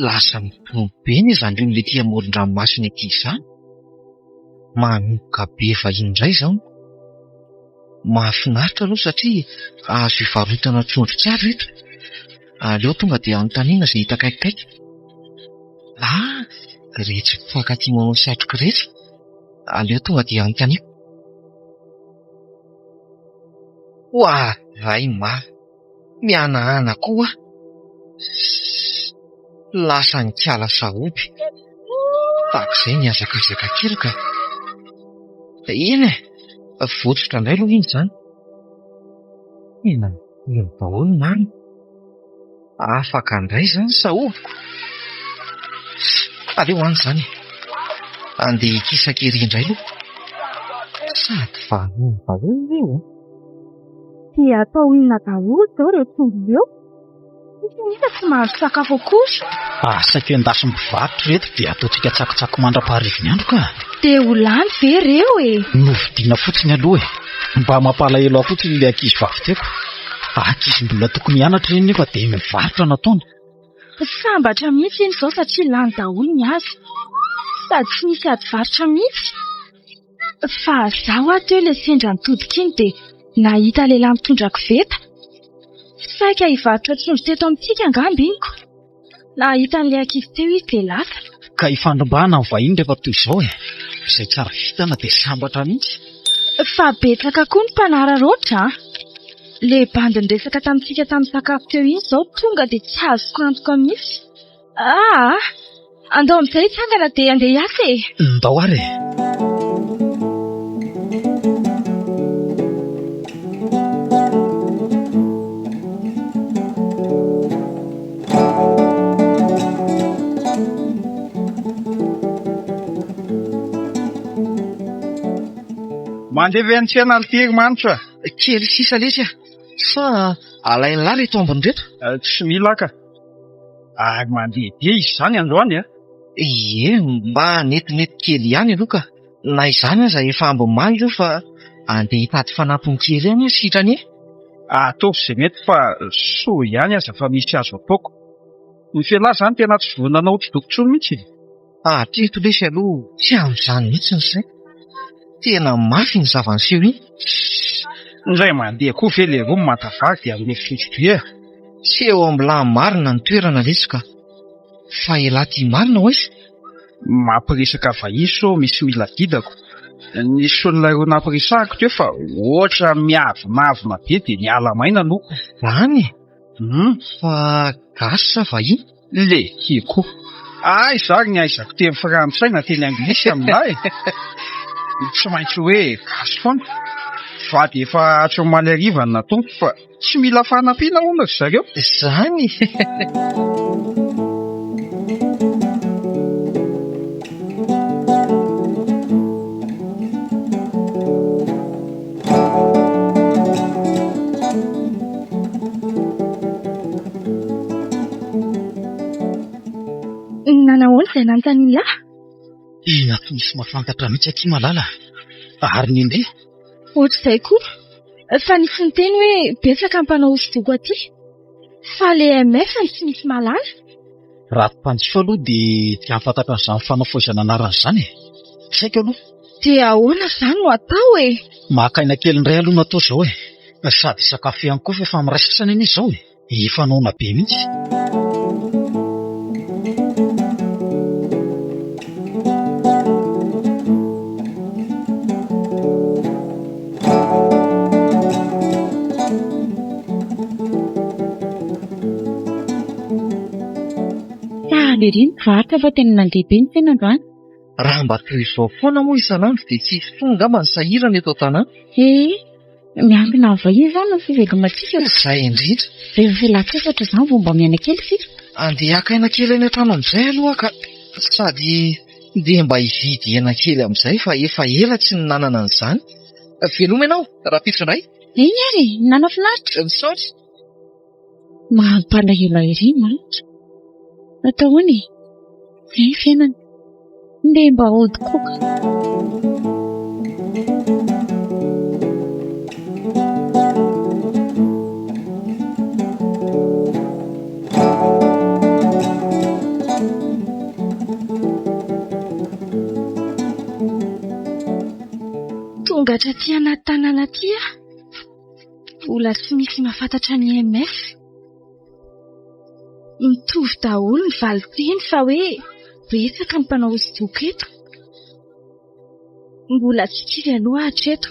Lasa mitombo be anie izany olona ety amoron-dranomasina ety izany. Manomboka be vahiny indray izao. Mahafinaritra aloha satria azo ivarotana trondro tsara eto. Aleo tonga dia anontaniana izay hita akaikikaiky. Ah, iretsy mpifankatia manao satroka iretsy. Aleo tonga dia anontaniako. Oa ray ma! Mihanahana koa aho. Lasa nikala sahoby. Tahak'izay nihazakazaka kely ka. Eny e! Votsotra indray aloha iny izany. Tena mitovy daholo marina. Afaka indray izany sahobiko. Aleo any izany e. Andeha hikisaka ery indray aloha. Sady vanona daholo ireo an. Dia atao inona daholo izao ireo trondro ireo? Tsisy nefa tsy mahandro sakafo akory. Asaiko endasin'ny mpivarotra ireto dia ataontsika tsakotsako mandra-paharivon'ny andro ka. Dia ho lany ve ireo e? Novidiana fotsiny aloha e. Mba mampalahelo ahy fotsiny ilay ankizy vavy teto. Ankizy mbola tokony hianatra ireny nefa dia mivarotra no ataony. Sambatra mihitsy iny izao satria lany daholo ny azy. Sady tsy nisy ady varotra mihitsy. Fa zaho aho teo ilay sendra nitodika iny dia nahita lehilahy mitondra koveta. Saika hivarotra trondro teto amintsika angamba iny ko. Nahita an'ilay ankizy teo izy dia lasa. Ka ifandrombahana ny vahiny rehefa toy izao e. Izay tsara vintana dia sambatra mihitsy. Fa betsaka koa ny mpanararaotra an. Ilay bandy niresaka tamintsika tamin'ny sakafo teo iny izao tonga dia tsy azoko antoka mihitsy. Aa! Andao amin'izay hitsangana dia andeha hiasa e! Ndao ary e! Mandeha ve ny tsena ry ry Manitra? Kely sisa lesy a! Sa alain'lah reto ambiny reto? Tsy mila aho ka. Ary mandeha be izy izany androany a! Ie, mba netinety kely ihany aloha ka. Na izany aza efa amby maha ireo fa andeha hitady fanampiny kely ihany aho sitrany e! Ataovy izay mety fa soa ihany aza fa misy azo ataoko. Ny fialahy izany tena tsy vonona hanao hosodoko intsony mihitsy e! Hatreto lesy aloha tsy amin'izany mihitsy ny saiko. Tena mafy iny zava-niseho iny. Indray mandeha koa ve leroa manta vary dia hanome fito be e? Tsy eo amin'lah marina ny toerana lesy ka. Fa elah ty marina ho aiza? Mampiresaka vahiny sao misy mila didako. Nisy olona roa nampiresahako teo fa ohatra miavonavona be dia niala maina aloha. Zany e? Fa gasy sa vahiny? Lehibe koa. Aiza ary ny ahaizako teny frantsay na teny anglisy amin'ilay e? Tsy maintsy hoe gasy foana. Vady efa hatry omaly hariva no nataoko fa tsy mila fanampiana hono ry zareo. Izany e! Nanahoana izay nanontanian'i lahy? Tena tsy misy mahafantatra mihitsy akia Malala a! Ary ny ndeha? Ohatr'izay koa. Fa nisy niteny hoe betsaka ny mpanao hosodoko aty. Fa le MF no tsy misy mahalala. Raha tsy mpanjifa aloha dia tsy hahafantatra an'izany fanafohezana anarana izany e! Tsy haiko aloha. Dia ahoana izany no atao e? Maka aina kely indray aloha no atao izao e! Sady hisakafo ihany koa fa efa miray sasany anie izao e! Efa noana be mihitsy. Faly ery ny mpivarotra fa tena nandeha be ny tsena androany. Raha mba toy izao foana moa isan'andro dia tsy hisy intsony angamba ny sahirana eto an-tanàna. Ee, miankina amin'ny vahiny izany ny fivelomantsika. Izay indrindra. Rehefa fialan-tsasatra izany vao mba miaina kely isika. Andeha haka aina kely any an-trano amin'izay aloha aho ka. Sady dia mba hividy hena kely amin'izay fa efa ela tsy ninanana an'izany. Veloma ianao, rahampitso indray. Eny ary e, nanafinaritra. Misaotra. Mampalahelo ahy ery Manitra. Atao ahoana e? Izay ny fiainana. Ndeha mba hody koa ka. Tonga hatraty anaty tanàna aty aho. Mbola tsy misy mahafantatra ny IMF. Mitovy daholo ny valinteny fa hoe betsaka ny mpanao hosodoko eto. Mbola tsy kivy aloha hatreto.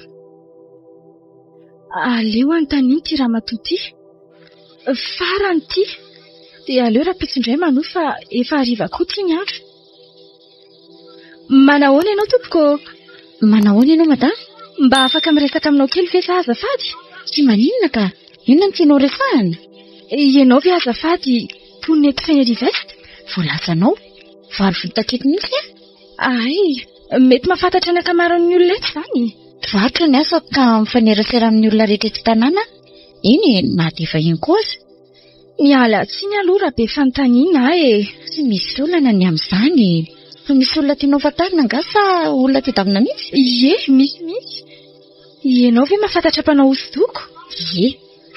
Aleo anontaniana ity ramatoa ity. Farany ity. Dia aleo rahampitso indray manohy fa efa hariva koa ity ny andro. Manahoana ianao tompoko ô? Manahoana ianao madama? Mba afaka miresaka aminao kely ve za azafady? Tsy maninona ka! Inona no tianao resahana? Ianao ve azafady mponina eto Fenerive Est? Voalazanao. Valo vita hatreto mihitsy an! Hay, mety mahafantatra ny ankamaroan'ny olona eto izany. Mpivarotra ny asako ka mifanerasera amin'ny olona rehetra eto an-tanàna aho. Eny e, na dia vahiny koa aza. Miala tsiny aloha raha be fanontaniana aho e. Tsy misy olana ny amin'izany e. Fa misy olona tianao fantarina angaha sa olona tadiavina mihitsy? Ie, misy mihitsy. Ianao ve mahafantatra mpanao hosodoko? Ie,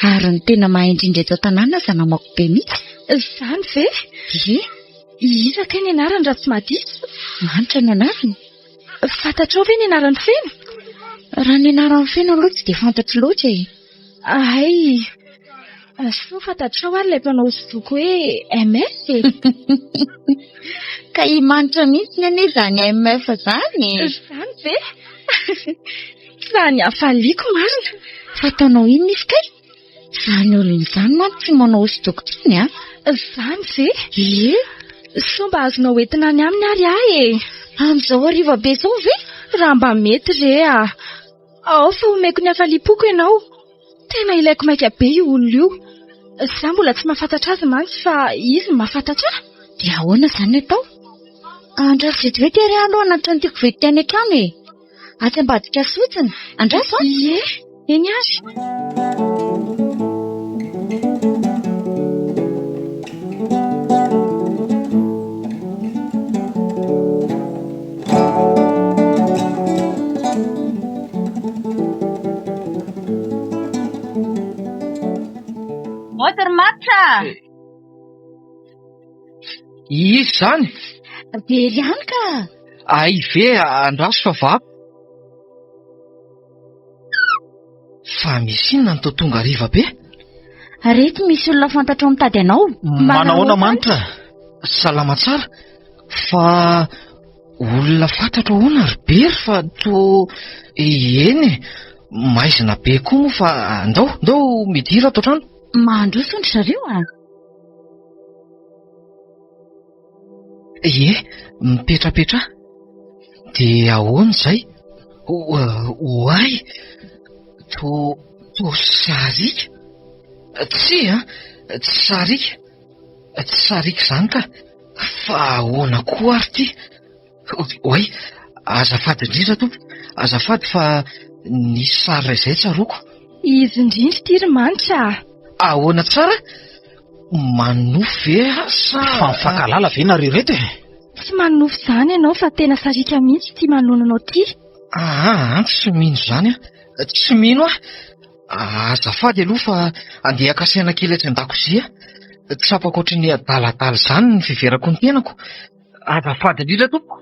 ary ny tena mahay indrindra eto an-tanàna aza namako be mihitsy. Izany ve? Ie. Iza kay ny anarany raha tsy mahadiso? Manitra no anarany. Fantatrao ve ny anarany feno? Raha ny anarany feno aloha tsy dia fantatro loatra e. Hay! Soa fantatrao ary ilay mpanao hosodoko hoe MF e! Ka i Manitra mihitsy anie izany MF izany e! Izany ve? Fa ny hafaliako marina! Fa ataonao inona izy kay? Izany olona izany manko tsy manao hosodoko intsony an! Izany ve? Ie! Soa mba azonao entina any aminy ary aho e! Amin'izao hariva be izao ve? Raha mba mety re a! Ao fa omeko ny hafaliam-poko ianao. Tena ilaiko maika be io olona io. Za mbola tsy mahafantatra azy mantsy fa izy no mahafantatra ahy. Dia ahoana izany ny atao? Andraso vetivety ary aho aloha hanatitra an'ity koveta ity any an-trano e! Atsy ambadika atsy fotsiny. Andraso an! Ie, eny ary. Moteur Matsa! Iza izany? Very ihany ka! Ay ve, andraso fa vako. Fa misy inona no toa tonga hariva be? Reto misy olona fantatrao mitady anao. Manahoana Manitra? Salama tsara. Fa olona fantatro ahoana ry Bery fa toa eny e, maizina be koa moa fa ndao, ndao midira ato an-trano. Mandroso hono ry zareo a! Ie, mipetrapetraha. Dia ahoana izay? Oay! Toa, toa sariaka? Tsia an, tsy sariaka. Tsy sariaka izany ka. Fa ahoana koa ary ity? Oay, azafady indrindra tompoko, azafady fa nisy sary iray izay tsaroako. Izy indrindra ity ry Manitra a! Ahoana tsara? Manonofy ve aho sa. Fa mifankahalala ve nareo ireto e? Tsy manonofy izany ianao fa tena sariaka mihitsy ity manoloana anao ity. Aa, tsy mino izany aho. Tsy mino aho. Azafady aloha fa andeha haka saina kely atsy an-dakozia. Tsapako ohatry ny adaladala izany ny fiheverako ny tenako. Azafady indrindra tompoko.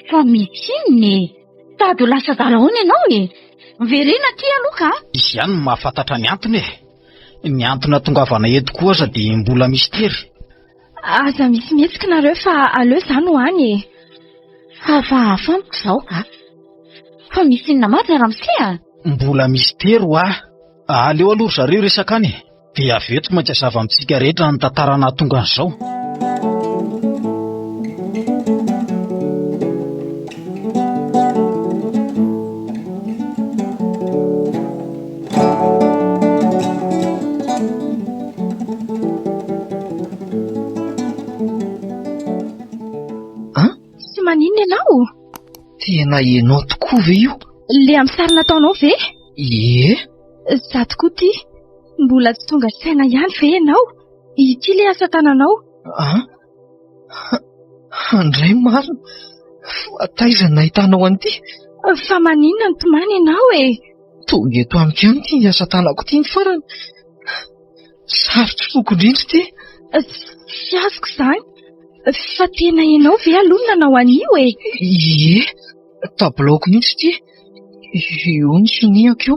Fa misy inona e? Tady ho lasa adala ahoana ianao e? Miverena aty aloha ka! Izy ihany no mahafantatra ny antony e! Ny antony hahatongavana eto koa aza dia mbola mistery. Aza misy mihetsika nareo fa aleo za no any e! Hafahafa amiko izao ka! Fa misy inona marina ramose a? Mbola mistery hoa! Aleo aloha ry zareo hiresaka any e! Dia avy eo tsy maintsy hazava amintsika rehetra ny tantara nahatonga an'izao. An? Tsy maninona ianao? Tena ianao tokoa ve io? Le amin'ny sary nataonao ve? Ie. Za tokoa ty. Mbola tsy tonga saina ihany ve ianao? Ity le asa tananao. An? Handray marina. Fa taiza no nahitanao an'ity? Fa maninona no tomany ianao e? Tonga eto amiko ihany ity ny asa tanako ity ny farany. Sarotry foko indrindra ity. Tsy azoko izany. Fa tena ianao ve aloha no nanao an'io e? Ie, tabilaoko mihitsy ity. Io ny soniako io.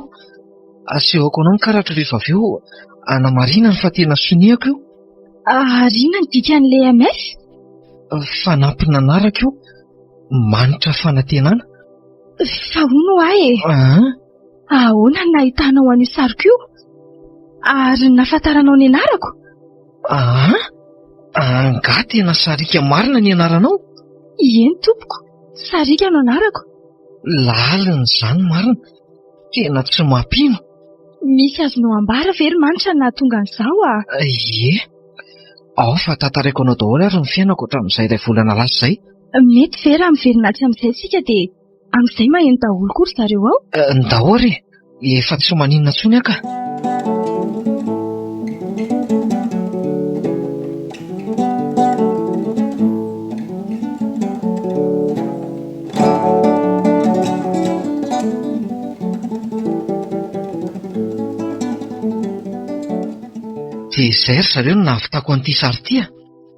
Asehoko anao ny karatra rehefa avy eo hanamarinana fa tena soniako io. Ary inona ny dikan'ilay MS? Fanampin'anarako io. Manitra fanantenana. Fa hono hoa e! Ahoana no nahitanao an'io sariko io? Ary nahafantaranao ny anarako? Aa! Angaha tena Sariaka marina ny anaranao? Eny tompoko, Sariaka no anarako. Lalina izany marina, tena tsy mampino. Misy azonao ambara ve ry Manitra nahatonga an'izao a? Ie. Ao fa tantaraiko anao daholo ary ny fiainako hatramin'izay iray volana lasa izay. Mety ve raha miverina atsy amin'izay isika dia amin'izay maheno daholo koa ry zareo ao? Ndao ary e! Efa tsy maninona intsony aho ka. Dia izay ry zareo no nahavitako an'ity sary ity a!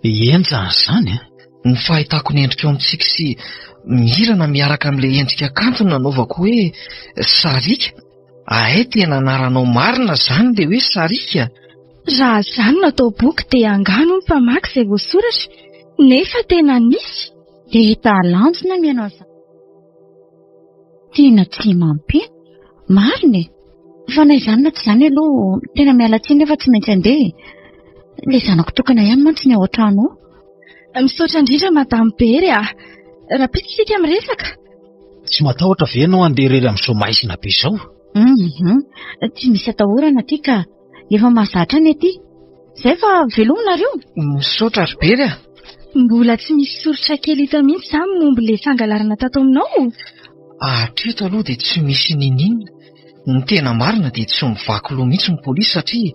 Henjana izany a! Ny fahitako ny endrikao mitsiky sy mihirana miaraka amin'ilay endrika kanto no nanaovako hoe Sarika. Ahay tena anaranao marina izany ilay hoe Sarika? Raha izany no atao boky dia angano ny mpamaky izay voasoratra nefa tena nisy. Dia talanjona mihaino an'izany. Tena tsy mampino. Marina e! Fa na izany na tsy izany aloha tena miala tsiny nefa tsy maintsy handeha e. Ilay zanako tokana ihany mantsy ny ao an-trano ao. Misaotra indrindra Madame Bery a! Rahampitso isika miresaka. Tsy matahotra ve ianao handeha irery amin'izao maizina be izao? Hum, tsy misy atahorana aty ka. Efa mahazatra ny aty. Izay fa veloma nareo. Misaotra ry Bery a! Mbola tsy misy soritra kely hita mihitsy izany momba ilay fangalarana tato aminao? Hatreto aloha dia tsy misy n'inon'inona. Ny tena marina dia tsy mivaky loha mihitsy ny polisy satria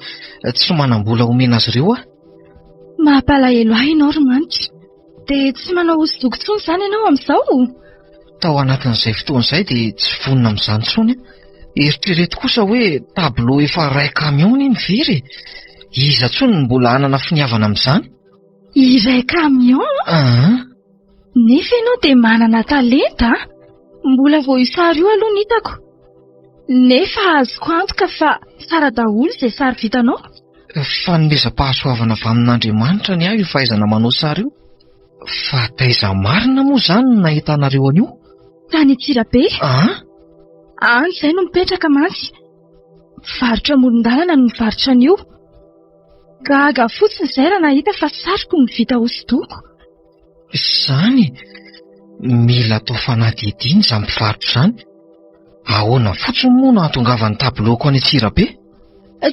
tsy manam-bola homena azy ireo aho. Mampalahelo ahy ianao ry Manitra. Dia tsy manao hosodoko intsony izany ianao amin'izao? Tao anatin'izay fotoana izay dia tsy vonona amin'izany intsony aho. Eritrereto kosa hoe tableau efa iray camion iny very e! Iza intsony no mbola hanana finiavana amin'izany? Iray camion? Aa. Nefa ianao dia manana talenta a! Mbola vao io sary io aloha no hitako. Nefa azoko antoka fa tsara daholo izay sary vitanao. Fanomezam-pahasoavana avy amin'Andriamanitra ny ahy io fahaizana manao sary io. Fa taiza marina moa izany no nahitanareo an'io? Tany Antsirabe. An? Any izay no mipetraka mantsy. Mpivarotra amoron-dalana no mivarotra an'io. Gaga fotsiny izay raha nahita fa sariko no vita hosodoko. Izany? Mila atao fanadihadiana izany mpivarotra izany. Ahoana fotsiny moa no hahatongavan'ny tableau-ko any Antsirabe?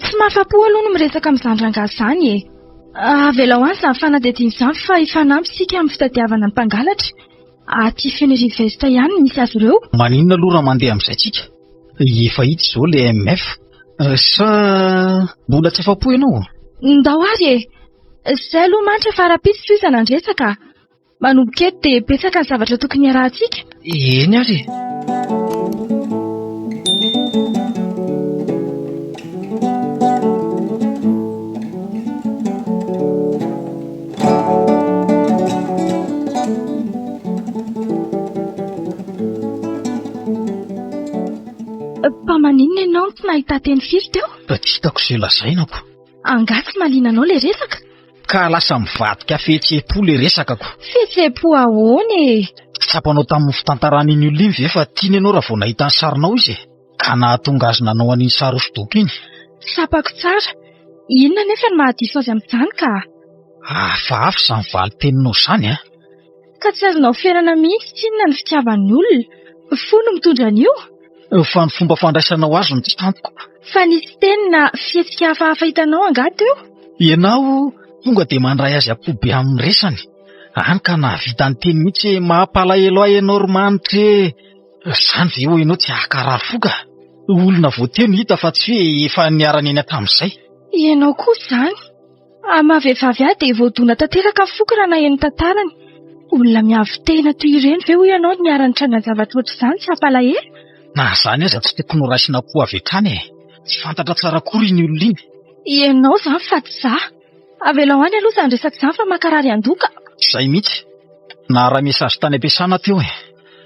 Tsy mahafa-po aloha ny miresaka amin'izany rangahy izany e. Avelao any izany fanadihadiana izany fa hifanampy isika amin'ny fitadiavana ny mpangalatra. Aty Fenerive Est ihany no misy azy ireo. Maninona aloha raha mandeha amin'izay tsika? Efa hita izao ilay MF. Sa mbola tsy afa-po ianao? Ndao ary e! Izay aloha mantra fa rahampitso tohizana ny resaka. Manomboka eto dia betsaka ny zavatra tokony hiarahantsika. Eny ary e! Fa maninona ianao no tsy nahita teny firy teo? Tsy hitako izay lazainako. Angaha tsy mahaliana anao ilay resaka? Ka lasa mivadika fihetseham-po ilay resakako. Fihetseham-po ahoana e? Tsy tsapanao tamin'ny fitantaran'iny olona iny ve fa tiany ianao raha vao nahita ny sarinao izy e? Ka nahatonga azy nanao an'iny sary hosodoko iny. Tsapako tsara. Inona anefa no mahadiso azy amin'izany ka? Hafahafa izany valin-teninao izany an! Ka tsy azonao ferana mihitsy tsinona ny fitiavan'ny olona. Fo no mitondra an'io. Fa ny fomba fandraisanao azy no tsy tantiko. Fa nisy teny na fihetsika hafahafa hitanao angaha teo? Ianao tonga dia mandray azy am-po be amin'ny resany. Hany ka nahavita niteny mihitsy hoe mampalahelo ahy ianao ry Manitra e! Izany ve hoy ianao tsy hahakarary fo ka? Olona vao teo no hita fa tsy hoe efa niara-niaina tamin'izay. Ianao koa izany. Amin'ny maha vehivavy ahy dia voadona tanteraka ny foko raha naheno ny tantarany. Olona miavo-tena toy ireny ve hoy ianao no niara-nitrangan-javatra ohatr'izany tsy hampalahelo? Na izany aza tsy tokony horaisina am-po avy hatrany e! Tsy fantatra tsara akory iny olona iny. Ianao izany fa tsy izaho. Avelao any aloha izany resaka izany fa mankarary andoha ka. Izay mihitsy. Naharay message tany am-piasana teo e.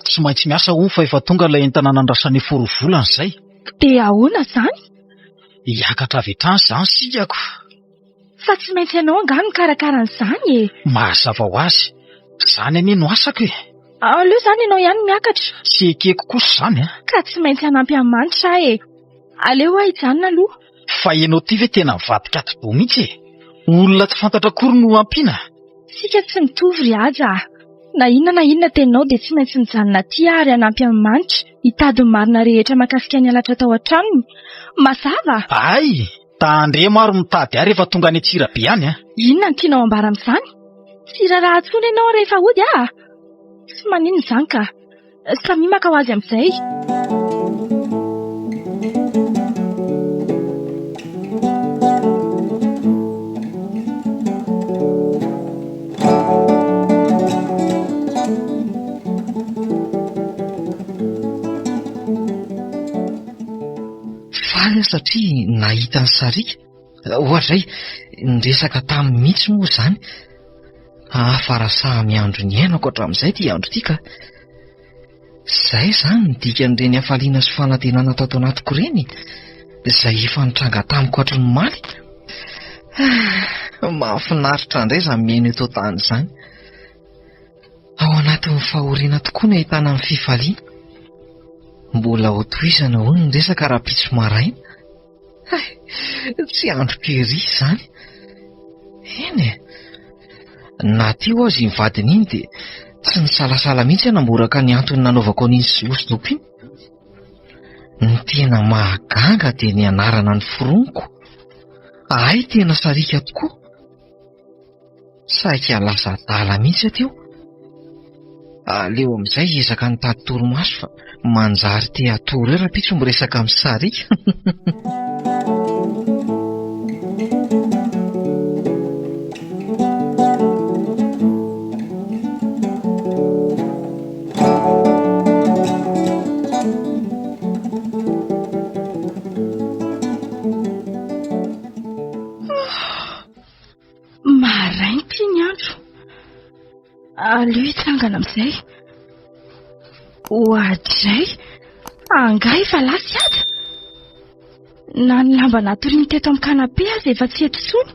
Tsy maintsy miasa hono fa efa tonga ilay entana nandrasana efa roa volana izay. Dia ahoana izany? Hiakatra avy hatrany izany sikako. Fa tsy maintsy ianao angaha no mikarakara an'izany e! Mazava ho azy. Izany anie no asako e! Aleo izany ianao ihany no miakatra. Tsy ekeko kosa izany an! Ka tsy maintsy hanampy an'i Manitra aho e! Aleo aho hijanona aloha. Fa ianao ity ve tena mivadika atidoha mihitsy e! Olona tsy fantatra akory no ampiana? Tsika tsy mitovy ry Haja a! Na inona na inona teninao dia tsy maintsy mijanona aty aho ary hanampy an'i Manitra hitady ny marina rehetra mahakasika ny halatra tao an-tranony. Mazava? Hay! Tandremo ary mitady ahy rehefa tonga any Antsirabe any a! Inona no tianao ambara amin'izany? Tsy hiraharaha intsony ianao rehefa hody ah! Tsy maninona izany ka! Samia maka ho azy amin'izay. Faly aho satria nahita an'i Sariaka. Ohatrizay, niresaka taminy mihitsy moa izany. Hahafarasahamy andro niainako hatramin'izay ity andro ity ka. Izay izany ny dikan'ireny hafaliana sy fanantenana tato anatiko ireny, izay efa nitranga tamiko hatry ny omaly. Ah, mahafinaritra indray izany miaina eto an-tany izany. Ao anatin'ny fahoriana tokoa no ahitana ny fifaliana. Mbola hotohizana hono ny resaka rahampitso maraina. Hay, tsy androko ery izany. Eny e. Na teo aza iny vadiny iny dia tsy nisalasala mihitsy aho namboraka ny antony nanaovako an'iny hosodoko iny. Ny tena mahagaga dia ny anarana noforoniko. Hay tena sariaka tokoa. Saika lasa adala mihitsy aho teo. Aleo amin'izay hiezaka nitady torimaso fa manjary te hatory eo rahampitso miresaka amin'i Sariaka. Maraina ity ny andro. Aleo hitsangana amin'izay. Oadray, angaha efa lasa i Haja? Na ny lamba natoriany teto amin'ny canapé aza efa tsy eto intsony.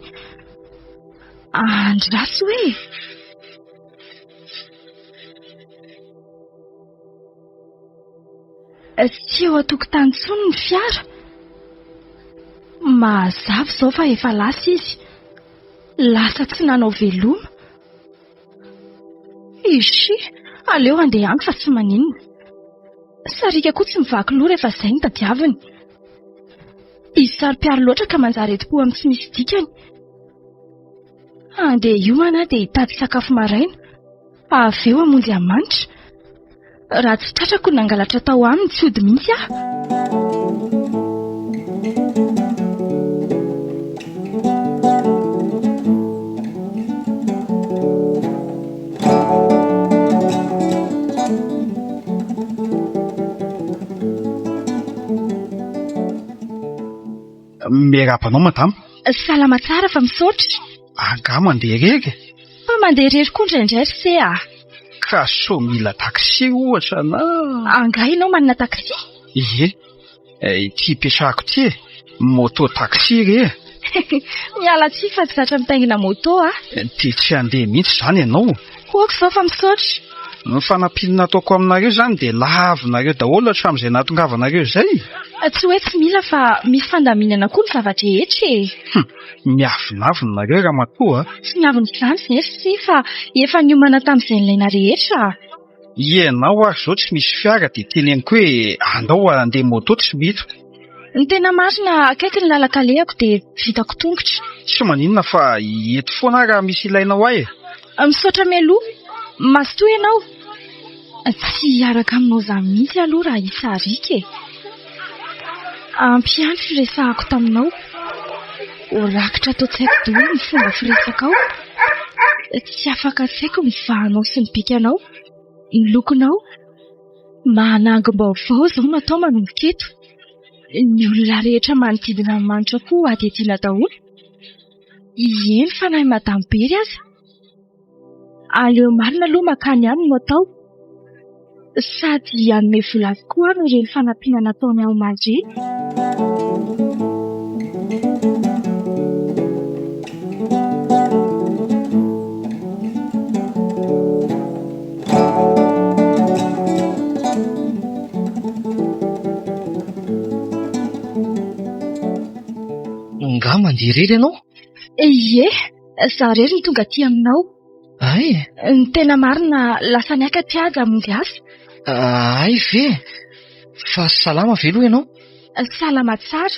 Andraso e! Tsy eo an-tokotany intsony ny fiara. Mazava izao fa efa lasa izy. Lasa tsy nanao veloma. Ishi, aleo handeha any fa tsy maninona. Sariaka koa tsy mivaky loha rehefa izay no tadiaviny. Izy saro-piaro loatra ka manjary entim-po amin'ny tsy misy dikany. Handeha hiomana aho dia hitady sakafo maraina. Avy eo hamonjy an'i Manitra. Raha tsy tratrako ny nangalatra tao aminy tsy hody mihitsy aho. Miarahaba anao madama. Salama tsara fa misaotra. Angaha mandeha irery? Fa mandeha irery koa indraindray ry se a! Ka sao mila taxi ohatra na. Angaha ianao manana taxi? Ie, ity ipetrahako ity e, moto taxi re e! Miala tsiny fa tsy zatra mitaingina moto aho. Dia tsy handeha mihitsy izany ianao? Ok izao fa misaotra. Ny fanampiana nataoko aminareo izany dia lavinareo daholo hatramin'izay nahatongavanareo izay? Tsy hoe tsy mila fa misy fandaminana koa ny zava-drehetra e! Hum! Miavonavona nareo ramatoa a! Tsy miavona izany ve ry se fa efa niomana tamin'izay nilaina rehetra a! Ianao ary izao tsy misy fiara dia teneniko hoe andao handeha moto tsy mety. Ny tena marina akaiky ny lalan-kalehako dia vitako tongotra. Tsy maninona fa eto foana aho raha misy ilainao ahy e! Misaotra mialoha. Mazotoa ianao. Tsy hiaraka aminao izany mihitsy aloha raha i Sariaka e! Ampy ihany firesahako taminao. Ho rakitra ato an-tsaiko daholo ny fomba firesakao. Tsy afaka an-tsaiko ny vahanao sy ny bikanao, ny lokonao. Manangom-baovao izao no atao manomboka eto. Ny olona rehetra manodidina an'i Manitra koa ho hadihadiana daholo. Eny fa na i Madame Bery aza. Aleo marina aloha mankany aminy no atao. Sady hanome vola azy koa aho noho ireny fanampiana nataony ahy omaly ireny. Nga mandeha irery ianao? Ie, izaho irery no tonga aty aminao. Hay? Ny tena marina, lasa niakatra i Haja hamonjy asa. Hay ve? Fa salama ve aloha ianao? Salama tsara.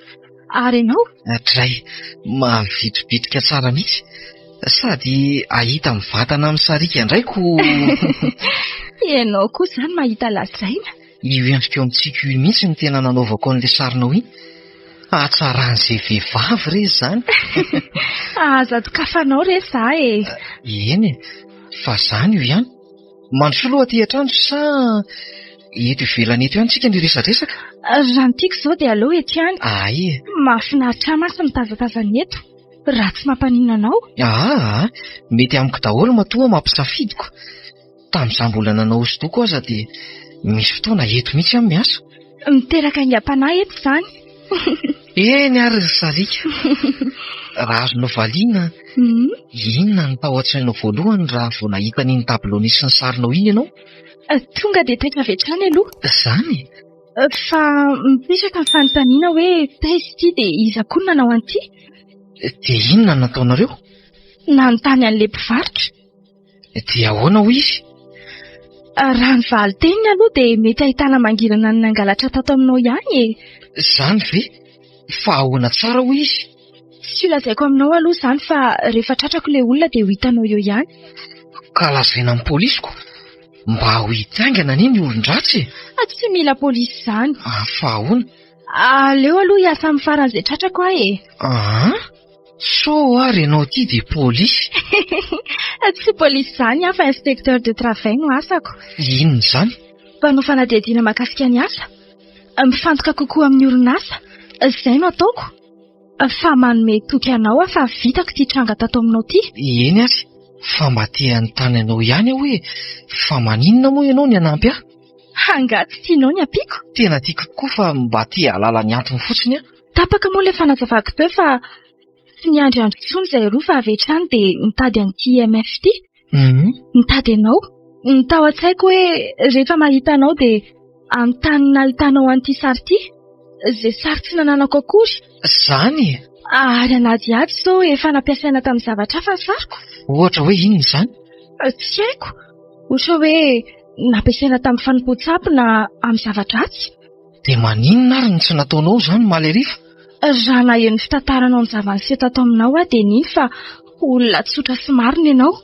Ary ianao? Dray, mavitribitrika tsara mihitsy. Sady ahita mivantana amin'ny sariaka indray ko. Ianao koa izany mahita lazaina. Io endrika eo amintsika io mihitsy no tena nanaovako an'ilay sarinao iny. Hatsaran'izay vehivavy re izany. Aza dokafanao re za e. Eny e, fa izany io ihany. Mandrosoa aloha aty an-trano sa eto ivelany eto ihany tsika no hiresadresaka? Raha ny tiako izao dia aleo eto ihany. Ay e. Mahafinaritra ahy mantsy mitazatazana eto. Raha tsy mampaninona anao. Aa, mety amiko daholo matoa mampisafidiko. Tamin'izaho mbola nanao hosodoko aza dia misy fotoana eto mihitsy aho miasa. Miteraka aingam-panahy eto izany. Eny ary ry Sariaka. Raha azonao valiana, inona no tao an-tsainao voalohany raha vao nahita an'iny tableau nisy ny sarinao iny ianao? Tonga dia taitra avy hatrany aloha. Izany? Fa mipetraka ny fanontaniana hoe taiza ity dia iza koa no nanao an'ity? Dia inona no nataonareo? Nanontany an'ilay mpivarotra. Dia ahoana hoy izy? Raha ny valin-teniny aloha dia mety ahitana mangirana ny nangalatra tato aminao ihany e. Izany ve? Fa ahoana tsara hoy izy? Tsy ho lazaiko aminao aloha izany fa rehefa tratrako ilay olona dia ho hitanao eo ihany. Ka lazaina amin'ny polisiko mba ho hita haingana anie ny olon-dratsy e. Tsy mila polisy izany. Fa ahoana? Aleo aloha hiasa amin'ny faran'izay tratrako aho e. Aa? Sao ary ianao ity dia polisy? Tsy polisy izany aho fa inspecteur de travail no asako. Inona izany? Mpanao fanadihadiana mahakasika ny asa. Mifantoka kokoa amin'ny orinasa. Izay no ataoko. Fa manome toky anao aho fa vitako ity tranga tato aminao ity. Eny ary, fa mba te hanontany anao ihany aho hoe fa maninona moa ianao ny hanampy ahy? Angaha tsy tianao ny hampiako? Tena tiako tokoa fa mba te hahalala ny antony fotsiny aho. Tapaka moa ilay fanazavako teo fa tsy niandry andro intsony izahay roa fa avy hatrany dia nitady an'ity IMF ity. Nitady anao. Ny tao an-tsaiko hoe rehefa mahita anao dia anontany ny nahitanao an'ity sary ity. Izay sary tsy nananako akory. Izany e! Ary hanadihady sao efa nampiasaina tamin'ny zavatra hafa ny sariko. Ohatra hoe inona izany? Tsy haiko. Ohatra hoe nampiasaina tamin'ny fanompoan-tsampy na amin'ny zava-dratsy. Dia maninona ary no tsy nataonao izany omaly hariva? Raha naheno ny fitantaranao ny zava-niseho tato aminao aho dia nino fa olona tsotra sy marina ianao.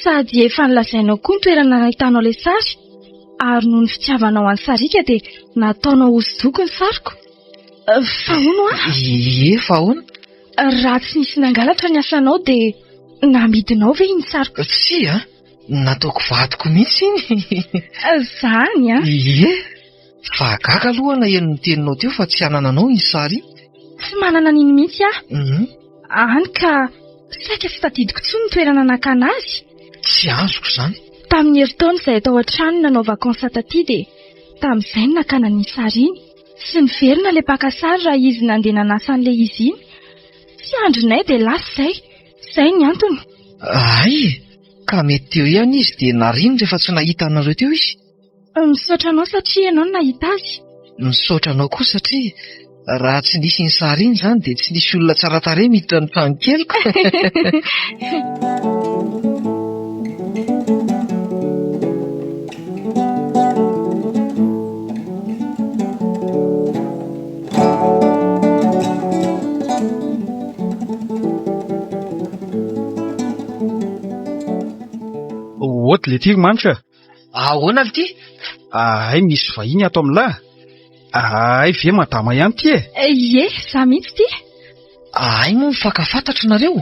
Sady efa nolazainao koa ny toerana nahitanao ilay sary ary noho ny fitiavanao an'i Sariaka dia nataonao hosodoko ny sariko. Fa hono aho? Ie, fa ahoana? Raha tsy nisy nangalatra ny asanao dia namidinao ve iny sariko? Tsia, nataoko vadiko mihitsy iny. Izany an? Ie. Fa gaga aloha naheno ny teninao teo fa tsy anananao iny sary iny. Tsy manana an'iny mihitsy aho. Hany ka saika tsy tadidiko intsony ny toerana nakana azy. Tsy azoko izany. Tamin'ny herintaona izahay tao an-trano nanao vacances taty dia tamin'izay no nakana an'iny sary iny. Tsy niverina ilay mpaka sary raha izy nandeha nanasa an'ilay izy iny. Tsy andrinay dia lasa izay. Izay ny antony. Hay e! Ka mety teo ihany izy dia nariny rehefa tsy nahita anareo teo izy. Misaotra anao satria ianao no nahita azy. Misaotra anao koa satria raha tsy nisy iny sary iny izany dia tsy nisy olona tsara tarehy miditra ny tranokeliko. Oty le ty ry Manitra. Ahoana ry ty? Hay misy vahiny ato amin'lah. Hay ve madama ihany ty e? Ie, za mihitsy ty. Hay moa mifankafantatra nareo?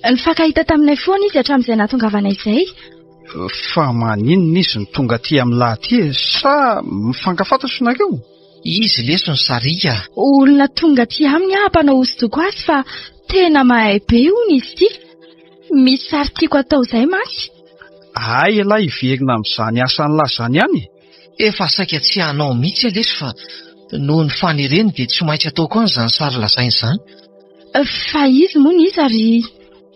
Nifankahita taminay foana izy hatramin'izay nahatongavanay izay. Fa maninona izy no tonga aty amin'lah aty e? Sa mifankafantatra nareo? Izy leso ny sariaka. Olona tonga aty aminy aho hampanao hosodoko azy fa tena mahay be hono izy ity. Misy sary tiako atao izay mantsy. Hay ialahy hiverina amin'izany asan'lah izany ihany e! Efa saika tsy hanao mihitsy aho lesy fa noho ny fanereny dia tsy maintsy ataoko any izany sary lazainy izany. Fa izy moa n'iza ry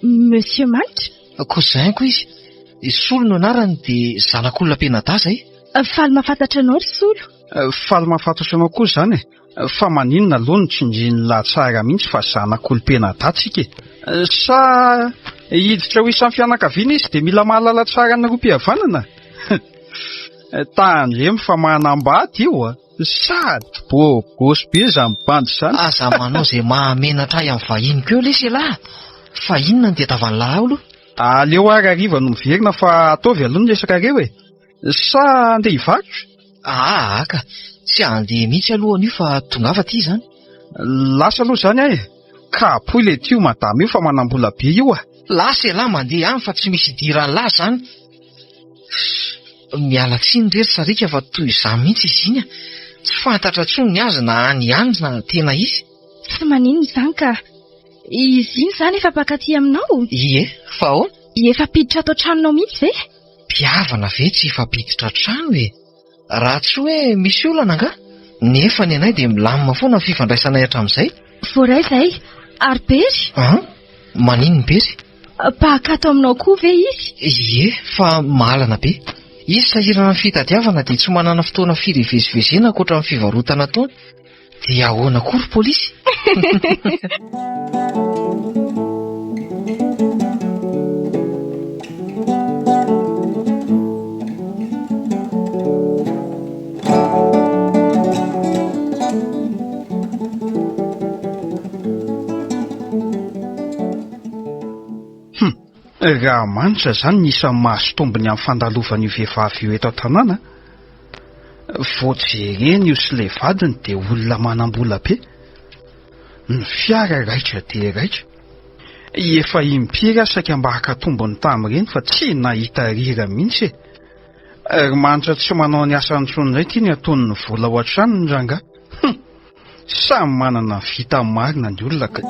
Monsieur Manitra? Cousin-ko izy. Solo no anarany dia zanak'olona mpianadahy izay. Faly mahafantatra anao ry Solo. Faly mahafantatra anao koa izany e! Fa maninona aloha no tsindrian'lah tsara mihitsy fa zanak'olom-pianadahy tsika e? Sa hiditra ho isan'ny fianakaviana izy dia mila mahalala tsara ny rohim-pihavanana? Tandremo fa manambady io a! Sady beau gosse be izany bandy izany. Aza manao izay mahamenatra ahy amin'ny vahiniko eo lesy ialahy. Fa inona no tadiavan'lah ao aloha? Aleo ary hariva no miverina fa ataovy aloha ny resakareo e. Sa andeha hivarotra? Aa ka, tsy handeha mihitsy aloha anio fa tongava aty izany. Lasa aloha izany aho e. Kapohy le ty io madama io fa manam-bola be io a. Lasa ialahy mandeha any fa tsy misy idiran'lah izany. Miala tsiny re ry Sariaka fa toy izany mihitsy izy iny a. Tsy fantatra intsony ny azy na any ihany na tena izy. Tsy maninona izany ka. Izy iny izany efa mpankaty aminao? Ie, fa ahoana? Efa mpiditra ato an-tranonao mihitsy ve? Mpihavana ve tsy hifampiditra an-trano e? Raha tsy hoe misy olana angaha? Nefa ny anay dia milamina foana ny fifandraisanay hatramin'izay. Voaray izay. Ary Bery? An? Maninona Bery? Mpahakato aminao koa ve izy? Ie, fa mahalana be. Izy sahirana amin'ny fitadiavana dia tsy manana fotoana firy hivezivezena ankoatra ny fivarotana ataony. Dia ahoana koa ry polisy? Hum, raha manitra izany ny isan'ny mahazo tombony amin'ny fandalovan'io vehivavy io eto an-tanàna, vao jerena io sy ilay vadiny dia olona manam-bola be. Ny fiara raitra dia raitra. Efa impiry aho saika mba haka tombony tamin'ireny fa tsy nahita rira mihitsy e. Ry manitra tsy manao ny asany intsony indray ity ny ataon'ny vola ao an-tranony rangahy. Hum! Samy manana ny vita marina ny olona ka.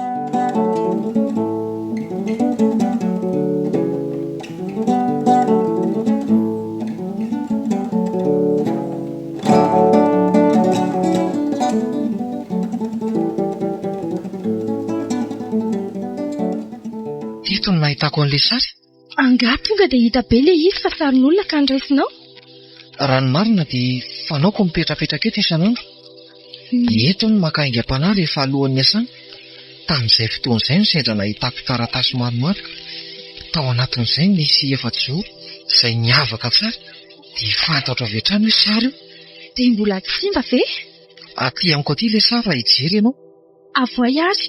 Teto no nahitako an'ilay sary. Angaha tonga dia hita be ilay izy fa sarin'olona ka noraisinao? Raha ny marina dia fanaoko mipetrapetraka eto isan'andro. Eto no maka aingam-panahy rehefa alohan'ny hiasana. Tamin'izay fotoana izay no sendra nahitako taratasy maromaro. Tao anatin'izay nisy efajoro izay niavaka tsara dia fantatro avy hatrany hoe sary io. Dia mbola tsy simba ve? Aty amiko aty ilay sary raha hijery ianao. Avoay ary.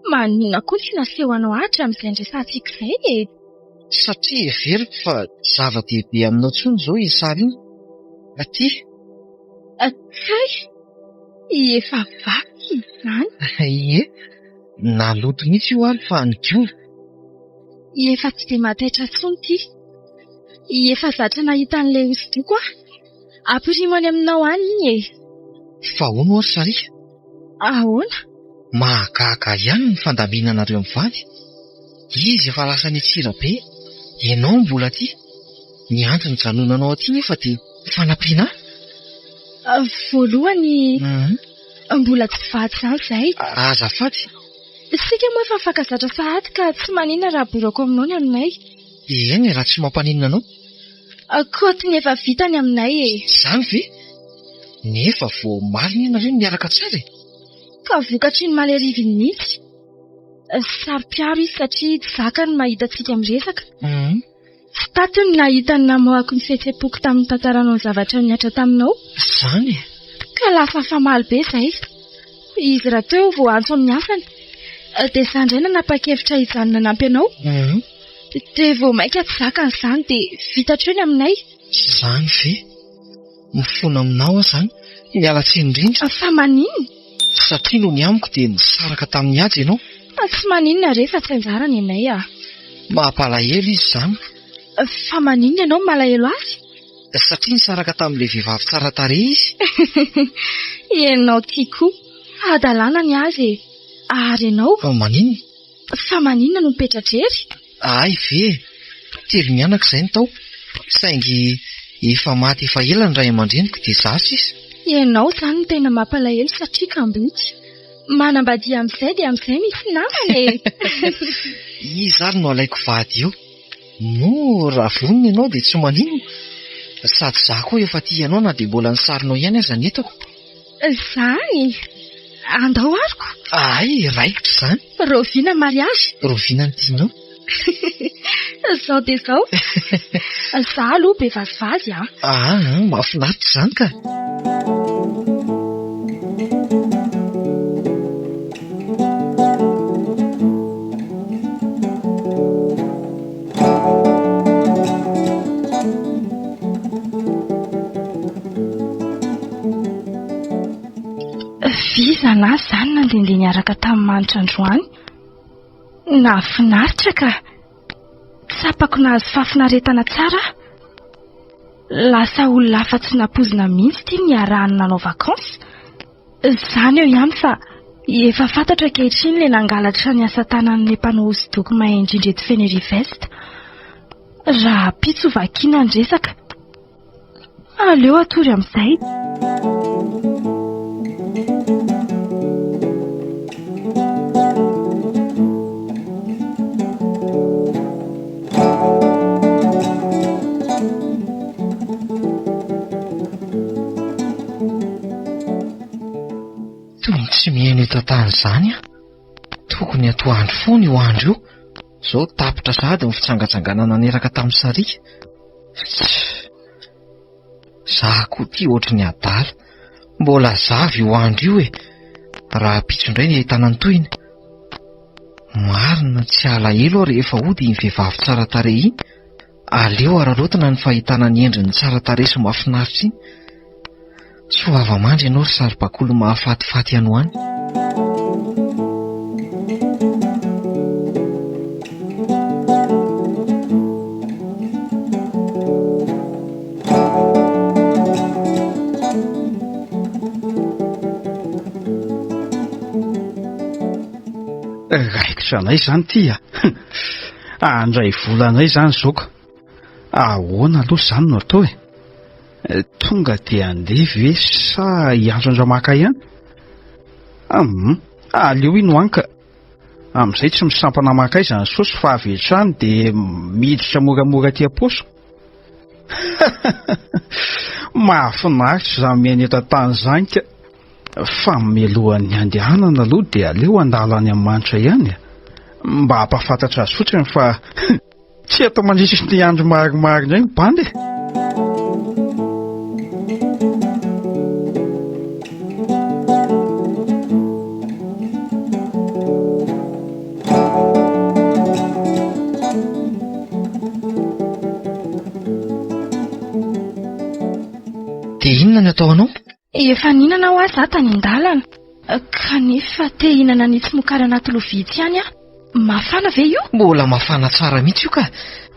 Maninona koa tsy naseho anao hatramin'izay niresahantsika izay e? Satria heveriko fa zava-dehibe aminao intsony izao iny sary iny. Aty. Kay! Efa vaky izany. Ie, naloto mihitsy io ary fa nidioviko. Efa tsy dia mahataitra intsony ity. Efa zatra nahita an'ilay hosodoko aho. Ampirimo any aminao any iny e. Fa ahoana ho'a ry Sariaka? Ahoana? Mahagaga ihany ny fandaminanareo mivady. Izy efa lasa any Antsirabe, ianao mbola aty. Ny antony ijanonanao aty nefa dia fanampiana ahy. Voalohany, mbola tsy vady izany izahay. Azafady. Isika moa efa mifankazatra sahady ka tsy maninona raha aborako aminao ny aminay. Eny e, raha tsy mampaninona anao. Kaoty ny efa vita ny aminay e. Izany ve? Nefa vao omaly anie nareo no niaraka tsara e. Ka vokatr'iny omaly hariva iny mihitsy. Saro-piaro izy satria tsy zakany ny mahita antsika miresaka. Tsy taty no nahita ny namoahako ny fihetseham-poko tamin'ny nitantaranao ny zavatra nihatra taminao. Izany e! Ka lasa nifamaly be izahay. Izy rahateo voaantso amin'ny asany. Dia izaho indray nanapa-kevitra hijanona hanampy anao. Dia vao mainka tsy zakany izany dia vita hatreo ny aminay. Izany ve? Mifona aminao aho izany. Miala tsiny indrindra. Fa maninona? Satria noho ny amiko dia nisaraka tamin'i Haja ianao. Tsy maninona re fa tsy anjara ny anay ah. Mampalahelo izy izany. Fa maninona ianao no malahelo azy? Satria nisaraka tamin'ilay vehivavy tsara tarehy izy. Ianao ity koa. Hadalana ny azy e. Ary ianao? Maninona? Fa maninona no mipetra-drery? Hay ve e! Telo mianaka izay no tao. Saingy efa maty efa ela ny ray aman-dreniko dia izaho sisa. Ianao izany no tena mampalahelo satria kamboty. Manambadia amin'izay dia amin'izay misy namana e! Iza ary no alaiko vady eo? Moa raha vonona ianao dia tsy maninona? Sady izaho koa efa tia anao na dia mbola ny sarinao ihany aza ny entako. Izany? Andao aroko. Hay, raikitra izany. Rahoviana ny mariazy? Rahoviana ny tianao? Izao dia izao. Izaho aloha be vazivazy an. Aa, mahafinaritra izany ka. Ohatran'ahy izany nandehandeha niaraka tamin'i Manitra androany. Nahafinaritra ka! Tsapako nahazo fahafinaretana tsara aho. Lasa olona hafa tsy nampoizina mihitsy ity niarahany nanao vacances. Izany eo ihany fa efa fantatro ankehitriny ilay nangalatra ny asa tanan'ilay mpanao hosodoko mahay indrindra eto Fénérive-Est. Rahampitso vakiana ny resaka. Aleo hatory amin'izay. Toy ny tsy mihaino eto an-tany izany aho. Tokony atoandro foana io andro io. Izao tapitra sahady ny fitsangatsanganana niraka tamin'ny sariaka. Za koa ty ohatry ny adala. Mbola zavy io andro io e. Rahampitso indray ny ahitana ny tohiny. Marina tsy alahelo aho rehefa hody iny vehivavy tsara tarehy iny. Aleo araraotina ny fahitana ny endriny tsara tarehy sy mahafinaritra iny. Soava-mandry ianao ry saribakoly mahafatifaty any ho any. Raikitra anay izany ity a! Handray vola anay izany izao ka! Ahoana aloha izany no atao e? Tonga dia handeha ve sa hiantso an-dRamaka ihany? Hum, aleo iny ho any ka. Amin'izay tsy misampana mankaiza ny saosy fa avy hatrany dia miditra moramora aty am-paosiko. Mahafinaritra izany miaina eto an-tany izany ka. Fa mialohan'ny handehanana aloha dia aleo handalo any amin'ny manitra ihany e. Mba hampahafantatra azy fotsiny fa tsy eto mandritra ny andro maromaro indray ny bandy e. Dia inona no atao anao? Efa nihinana hoa za tany an-dalana, kanefa te hihinana an'itsy mokary anaty lovia itsy ihany aho. Mafana ve io? Mbola mafana tsara mihitsy io ka!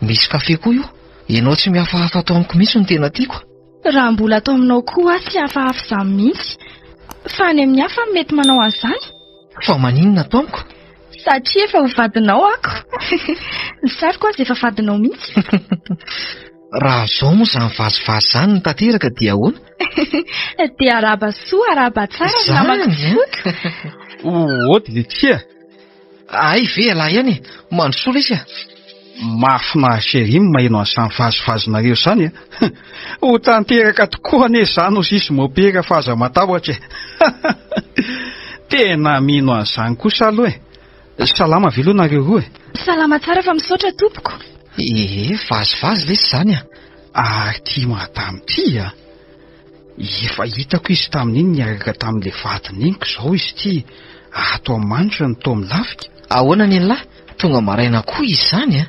Misy kafe koa io. Ianao tsy mihafahafa ato amiko mihitsy no tena tiako. Raha mbola ato aminao koa aho tsy hafahafa izany mihitsy. Fa any amin'ny hafa no mety manao an'izany. Fa maninona ato amiko? Satria efa ho vadinao ako. Ny sariko aza efa vadinao mihitsy. Raha zao moa zany vazivazy zany no tanteraka dia ahoana? Dia arahaba soa arahaba tsara ry namako Zany an! Ody le tsia! Hay ve ialahy ihany e! Mandrosoa lesy a! Mahafinaritra ery ny maheno an'izany vazivazinareo izany a! Ho tanteraka tokoa anie izany hoy izy mopera fa aza matahotra e! Tena mino an'izany kosa aloha e! Salama ve aloha nareo roa e? Salama tsara fa misaotra tompoko. Ee, vazivazy lesy izany a! Ary ity madame ity a! Efa hitako izy tamin'iny niaraka tamin'ilay vadiny iny ko izao izy ity ato amin'ny manitra no toa milafika. Ahoana ny an'lah? Tonga maraina koa izy izany a!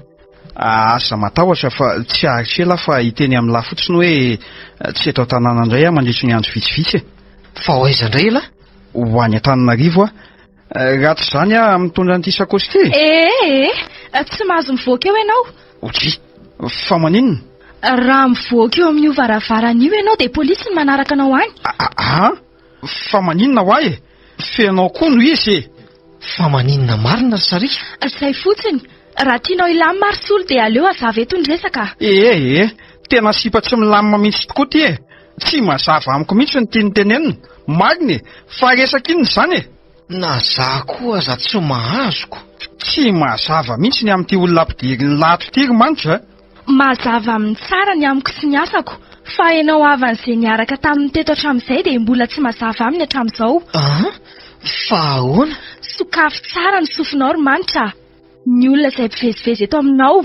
Aza matahotra fa tsy haharitra ela fa hiteny amin'lah fotsiny hoe tsy eto an-tanàna indray aho mandritry ny andro vitsivitsy e! Fa ho aiza indray elah? Ho any Antananarivo aho. Raha tsy izany aho mitondra an'ity sakaosy ity e! Ee, ee, tsy mahazo mivoaka eo ianao. Odry, fa maninona? Raha mivoaka eo amin'io varavarana io ianao dia polisy ny manaraka anao any. Aa, fa maninona ho ahy e? F'ianao koa no izy e! Fa maninona marina ry Sariaka? Izay fotsiny, raha tianao hilamina ry Solo dia aleo hazava eto ny resaka. Ee, ee, tena sipa tsy milamina mihitsy tokoa ity e! Tsy mazava amiko mihitsy ny tiany tenenina. Marina e! Fa resaka inona izany e? Na za koa aza tsy mahazoko. Tsy mazava mihitsy ny amin'ity olona ampidirin'ny lato ity ry Manitra a! Mazava aminy tsara ny amiko sy ny asako, fa ianao havany izay niaraka taminy teto hatramin'izay dia mbola tsy mazava aminy hatramin'izao. An? Fa ahoana? Sokafy tsara ny sofinao ry Manitra a! Ny olona izay mpivezivezy eto aminao,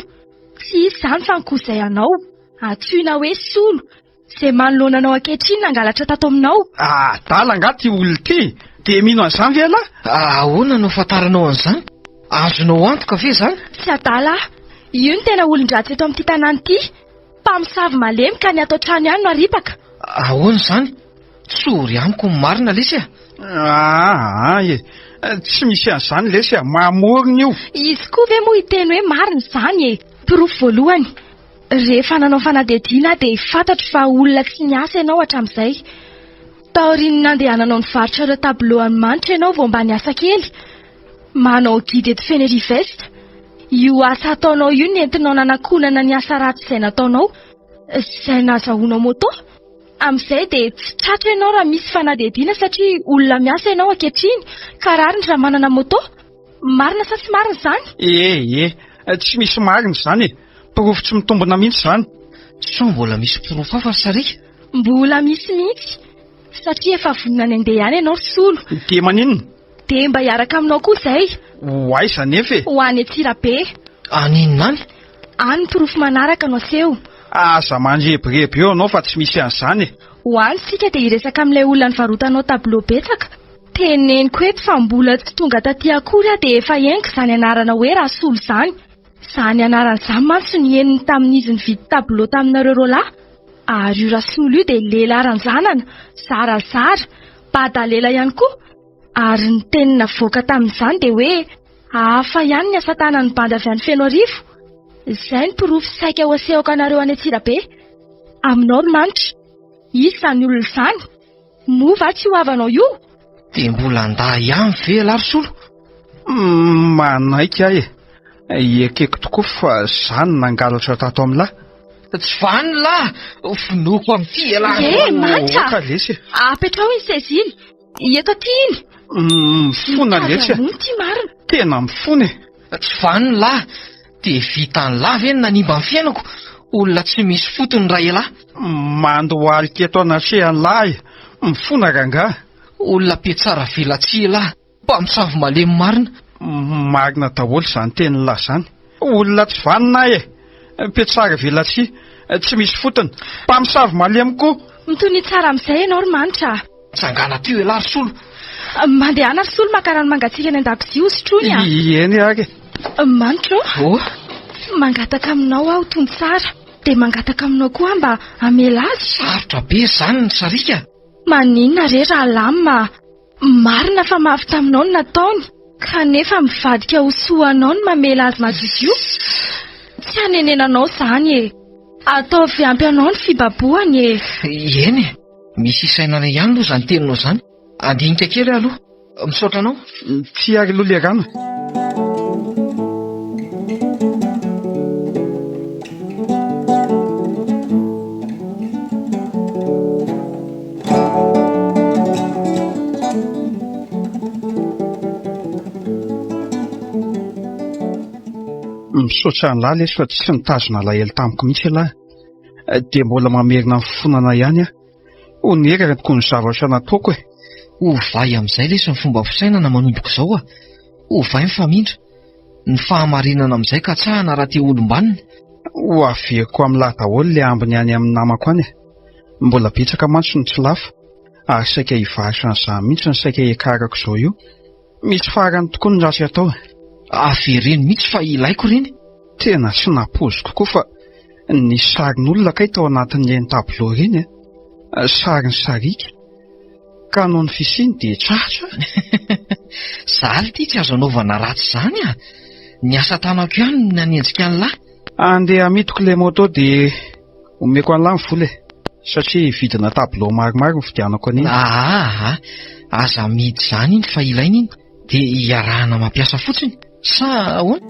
tsy iza izany fa ny cousin anao, antsoina hoe Solo, Izay manoloana anao ankehitriny nangalatra tato aminao. Adala angaha ity olona ity? Dia mino an'izany ve ialahy? Ahoana no ahafantaranao an'izany? Azonao antoka ve izany? Tsy adala aho. Io no tena olon-dratsy eto amin'ity tanàna ity. Mpamosavy malemy ka ny ato an-trano ihany no aripaka. Ahoana izany? Tsory amiko ny marina lesy a! Aa e! Tsy misy an'izany lesy a! Mamorona io! Izy koa ve moa hiteny hoe marina izany e! Porofo voalohany, rehefa nanao fanadihadiana aho dia fantatro fa olona tsy niasa ianao hatramin'izay. Taorian'ny nandehananao nivarotra ireo tableau an'i Manitra ianao vao mba niasa kely. Manao guide eto Fenerive-Est. Io asa ataonao io nentinao nanakonana ny asa ratsy izay nataonao, izay nazahoanao moto. Amin'izay dia tsy tratra ianao raha misy fanadihadiana satria olona miasa ianao ankehitriny ka rariny raha manana moto. Marina sa tsy marina izany? Ee, ee, tsy misy marina izany e! Porofo tsy mitombina mihitsy izany. Sao mbola misy porofo hafa ry Sariaka? Mbola misy mihitsy, satria efa vonona ny handeha ihany ianao ry Solo. Dia maninona? Dia mba hiaraka aminao koa izay. Ho aiza anefa e? Ho any Antsirabe. Any inona any? Any ny porofo manaraka no aseho. Aza mandrebireby eo ianao fa tsy misy an'izany e! Ho any isika dia hiresaka amin'ilay olona nivarotanao tableau betsaka. Teneniko eto fa mbola tsy tonga taty akory aho dia efa henoko izany anarana hoe Rasolo izany. Izany anarana izany mantsy no henony tamin'izy nividy tableau taminareo roalahy. Ary io Rasolo io dia lehilahy ranjanana, zarazara, badalela ihany koa. Ary ny teny navoaka tamin'izany dia hoe hafa ihany ny asa tanan'ny bandy avy any Fenoarivo. Izay ny porofo saika ho asehoko anareo any Antsirabe. Aminao ry Manitra. Iza izany olona izany? Moa va tsy ho havanao io? Dia mbola handà ihany ve ialahy ry Solo? Manaiky aho e. Ekeko tokoa fa izaho no nangalatra tato amin'lah. Tsy vanona lah! Vonoiko amin'ity ialahy. Eh, Manitra! Aoka lesy e. Apetraho iny seza iny. Eto aty iny. Mifona lesy e. Mitady hamono ity marina. Tena mifona e. Tsy vanona lah! Dia vitan'lah ve ny nanimba ny fiainako? Olona tsy misy fotony raha elah. Mandohalika eto anatrehan'lah e. Mifona rangahy. Olona mpiatsara velatsihy elah. Mpamosavy malemy marina. Marina daholo izany tenin'lah izany. Olona tsy vanona aho e! Mpiatsara velatsihy, tsy misy fotony. Mpamosavy malemy koa. Mitonia tsara amin'izay ianao ry Manitra a! Tsangana teo elah ry Solo. Mandehana ry Solo maka rano mangatsiaka any an-dakozia ho sotroiny a! Eny ary e! Manitra ô! Oh! Mangataka aminao aho tony tsara. Dia mangataka aminao koa aho mba hamela azy. Sarotra be izany ny sariaka. Maninona re rahalam a! Marina fa mafy taminao ny nataony, kanefa mivadika ho soa anao ny mamela azy madiodio. Tsy hanenenanao izany e! Ataovy ampy anao ny fibabohany e! Eny e! Misy isainana ihany aloha izany teninao izany. Handinika kely aho aloha. Misaotra anao. Tsia ary aloha le rano. Misaotra an'lah lesy fa tsy nitazona alahelo tamiko mihitsy ialahy. Dia mbola mamerina ny fonana ihany aho. Ho nererako ny zavatra nataoko e. Ovay amin'izay lesy ny fomba fisainana manomboka izao a. Ovay ny famindra. Ny fahamarinana amin'izay katsahana raha te ho olom-banona. Ho averiko amin'lah daholo ilay ambiny any amin'ny namako any e. Mbola betsaka mantsy no tsy lafo ary saika hivarotra an'izany mihitsy ny saika hiakarako izao io. Misy farany tokoa ny ratsy atao e. Avereno mihitsy fa ilaiko ireny. Tena tsy nampoiziko koa fa nisy sarin'olona kay tao anatin'ireny tableau ireny e. Sarin'ny sariaka. Ka noho ny fisiany dia tratra. Zaly ity tsy azo anaovana ratsy izany a! Ny asa tanako ihany no nanenjika an'lah. Andeha hamidiko ilay moto dia omeko an'lah ny vola e. Satria vidina tableau maromaro no vidianako an'iny. Aa, aza amidy izany iny fa ilaina iny. Dia iarahana mampiasa fotsiny sa ahoana?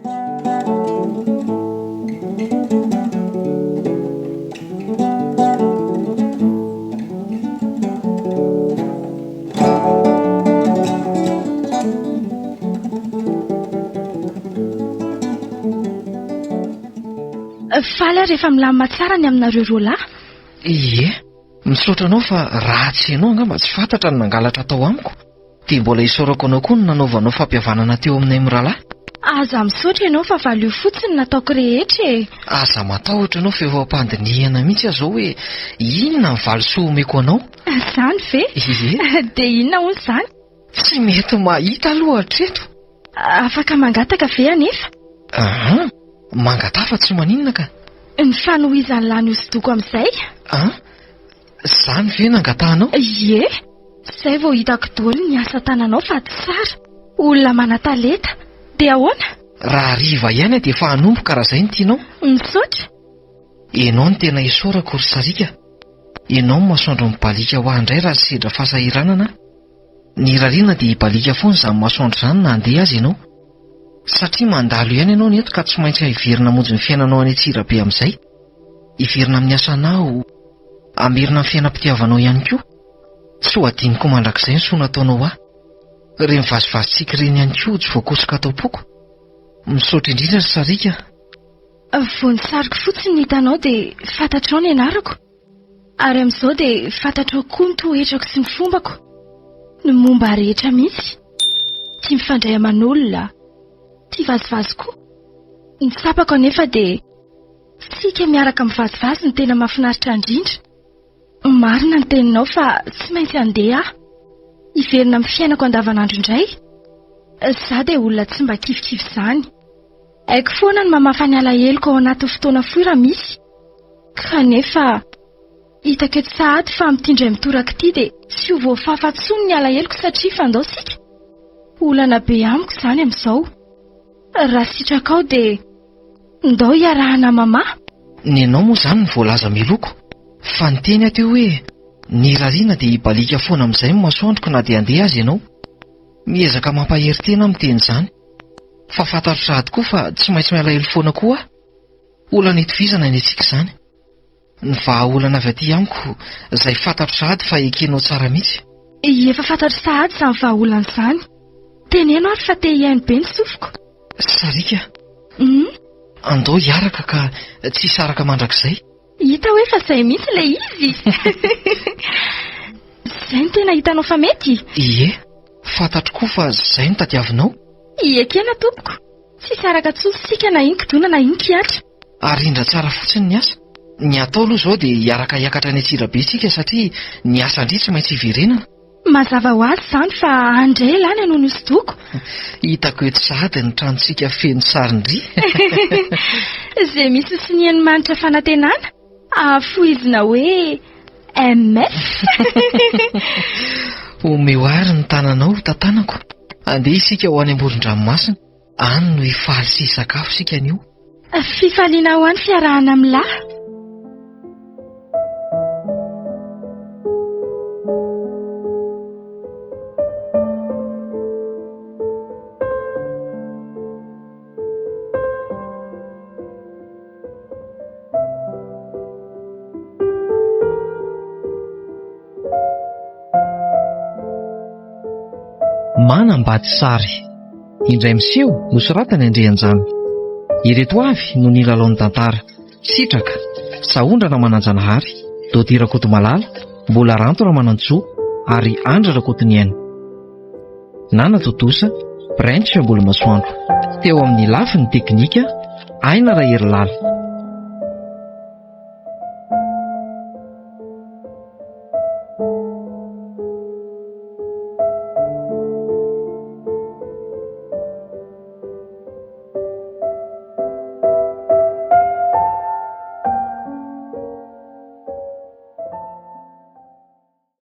Faly aho rehefa milamina tsara ny aminareo roa lahy. Ie, misaotra anao fa raha tsy ianao angamba tsy fantatra ny nangalatra tao amiko. Dia mbola isaorako anao koa ny nanaovanao fampihavanana teo aminay mirahalahy. Aza misaotra ianao fa valio fotsiny ny nataoko rehetra e! Aza matahotra ianao fa eo am-pandinihana mihitsy aho izao hoe inona ny valisoa omeko anao. Izany ve? Ie. Dia inona hono izany? Tsy mety mahita aloha hatreto. Afaka mangataka ve anefa? Aa, mangataha fa tsy maninona ka. Ny fanohizan'ny lany hosodoko amin'izay? An? Izany ve no angatahanao? Ie. Izay vao hitako daholo ny asa tananao fa tsara. Olona manan-talenta. Dia ahoana? Raha hariva ihany dia efa hanomboka raha izay no tianao. Misaotra. Ianao no tena isaorako ry Sariaka. Ianao no masoandro mibaliaka ho ahy indray raha sendra fahasahiranana aho. Ny irariana dia hibaliaka foana izany masoandro izany na handeha aza ianao. Satria mandalo ihany ianao ny eto ka tsy maintsy hiverina hamonjy ny fiainanao any Antsirabe amin'izay. Hiverina amin'ny asanao, hamerina ny fiainam-pitiavanao ihany koa. Tsy ho adinoko mandrakizay ny soa nataonao ahy. Ireny vazivazintsika ireny ihany koa tsy voakosoka ato am-poko. Misaotra indrindra ry Sariaka a. Vao ny sariko fotsiny no hitanao dia fantatrao ny anarako. Ary amin'izao dia fantatrao koa ny toetrako sy ny fombako. Ny momba ahy rehetra mihitsy. Tia mifandray aman'olona. Tia vazivazy koa. Ny tsapako anefa dia tsika miaraka mivazivazy no tena mahafinaritra indrindra. Marina ny teninao fa tsy maintsy handeha aho. Hiverina amin'ny fiainako andavanandro indray. Izaho dia olona tsy mba kivikivy izany. Haiko foana ny mamafa ny alaheloko ao anatin'ny fotoana fohy raha misy. Kanefa, hitako eto sahady fa amin'ity indray mitoraka ity dia tsy ho voafafa intsony ny alaheloko satria fandao isika. Olana be amiko izany amin'izao. Raha sitrakao dia ndao hiarahana mamaha. Ny anao moa izany no voalaza miloko fa niteny aho teo hoe ny irariana dia hibaliaka foana amin'izay ny masoandroko na dia handeha aza ianao. Miezaka mampahery tena aho miteny izany. Fa fantatro sahady koa fa tsy maintsy mialahelo foana koa aho. Olana itovizana ny antsika izany. Ny vahaolana avy aty amiko izay fantatro sahady fa ekenao tsara mihitsy. Efa fantatro sahady izany vahaolana izany. Teneno ary fa te hihaino be ny sofiko. Sariaka. Hum? Andao hiaraka ka tsy hisaraka mandrakizay. Hita hoe fa izay mihitsy ilay izy. Izay no tena hitanao fa mety? Ie, fantatro koa fa izay no tadiavinao. Ekena tompoko. Tsy hisaraka intsony isika na inon-kidona na inon-kihatra. Arindra tsara fotsiny ny asa. Ny atao aloha izao dia hiaraka hiakatra any Antsirabe isika satria ny asan-dry tsy maintsy hiverenana. Mazava ho azy izany fa handray elah ny hanao ny hosodoko. Hitako eto sahady ny tranontsika feno sarin-dry. Izay misy ny sonian'ny manitra fanantenana, ahafohizina hoe MF. Omeo àry ny tananao ho tantanako. Andeha isika ho any amoron-dranomasina. Any no hifaly sy hisakafo isika anio. Fifaliana ho any fiarahana milahy. Manambady sary. Indray miseho, nosoratan'i Andrianjana. Ireto avy no nilalao ny tantara, Sitraka, Sahondra Ramananjanahary, Dody Rakotomalala, Mbola Ranto Ramanantsoa ary Andry Rakotoniaina. Nana Tontosa, Brench Ambolomasoandro. Teo amin'ny lafiny teknika, Aina Raherilala.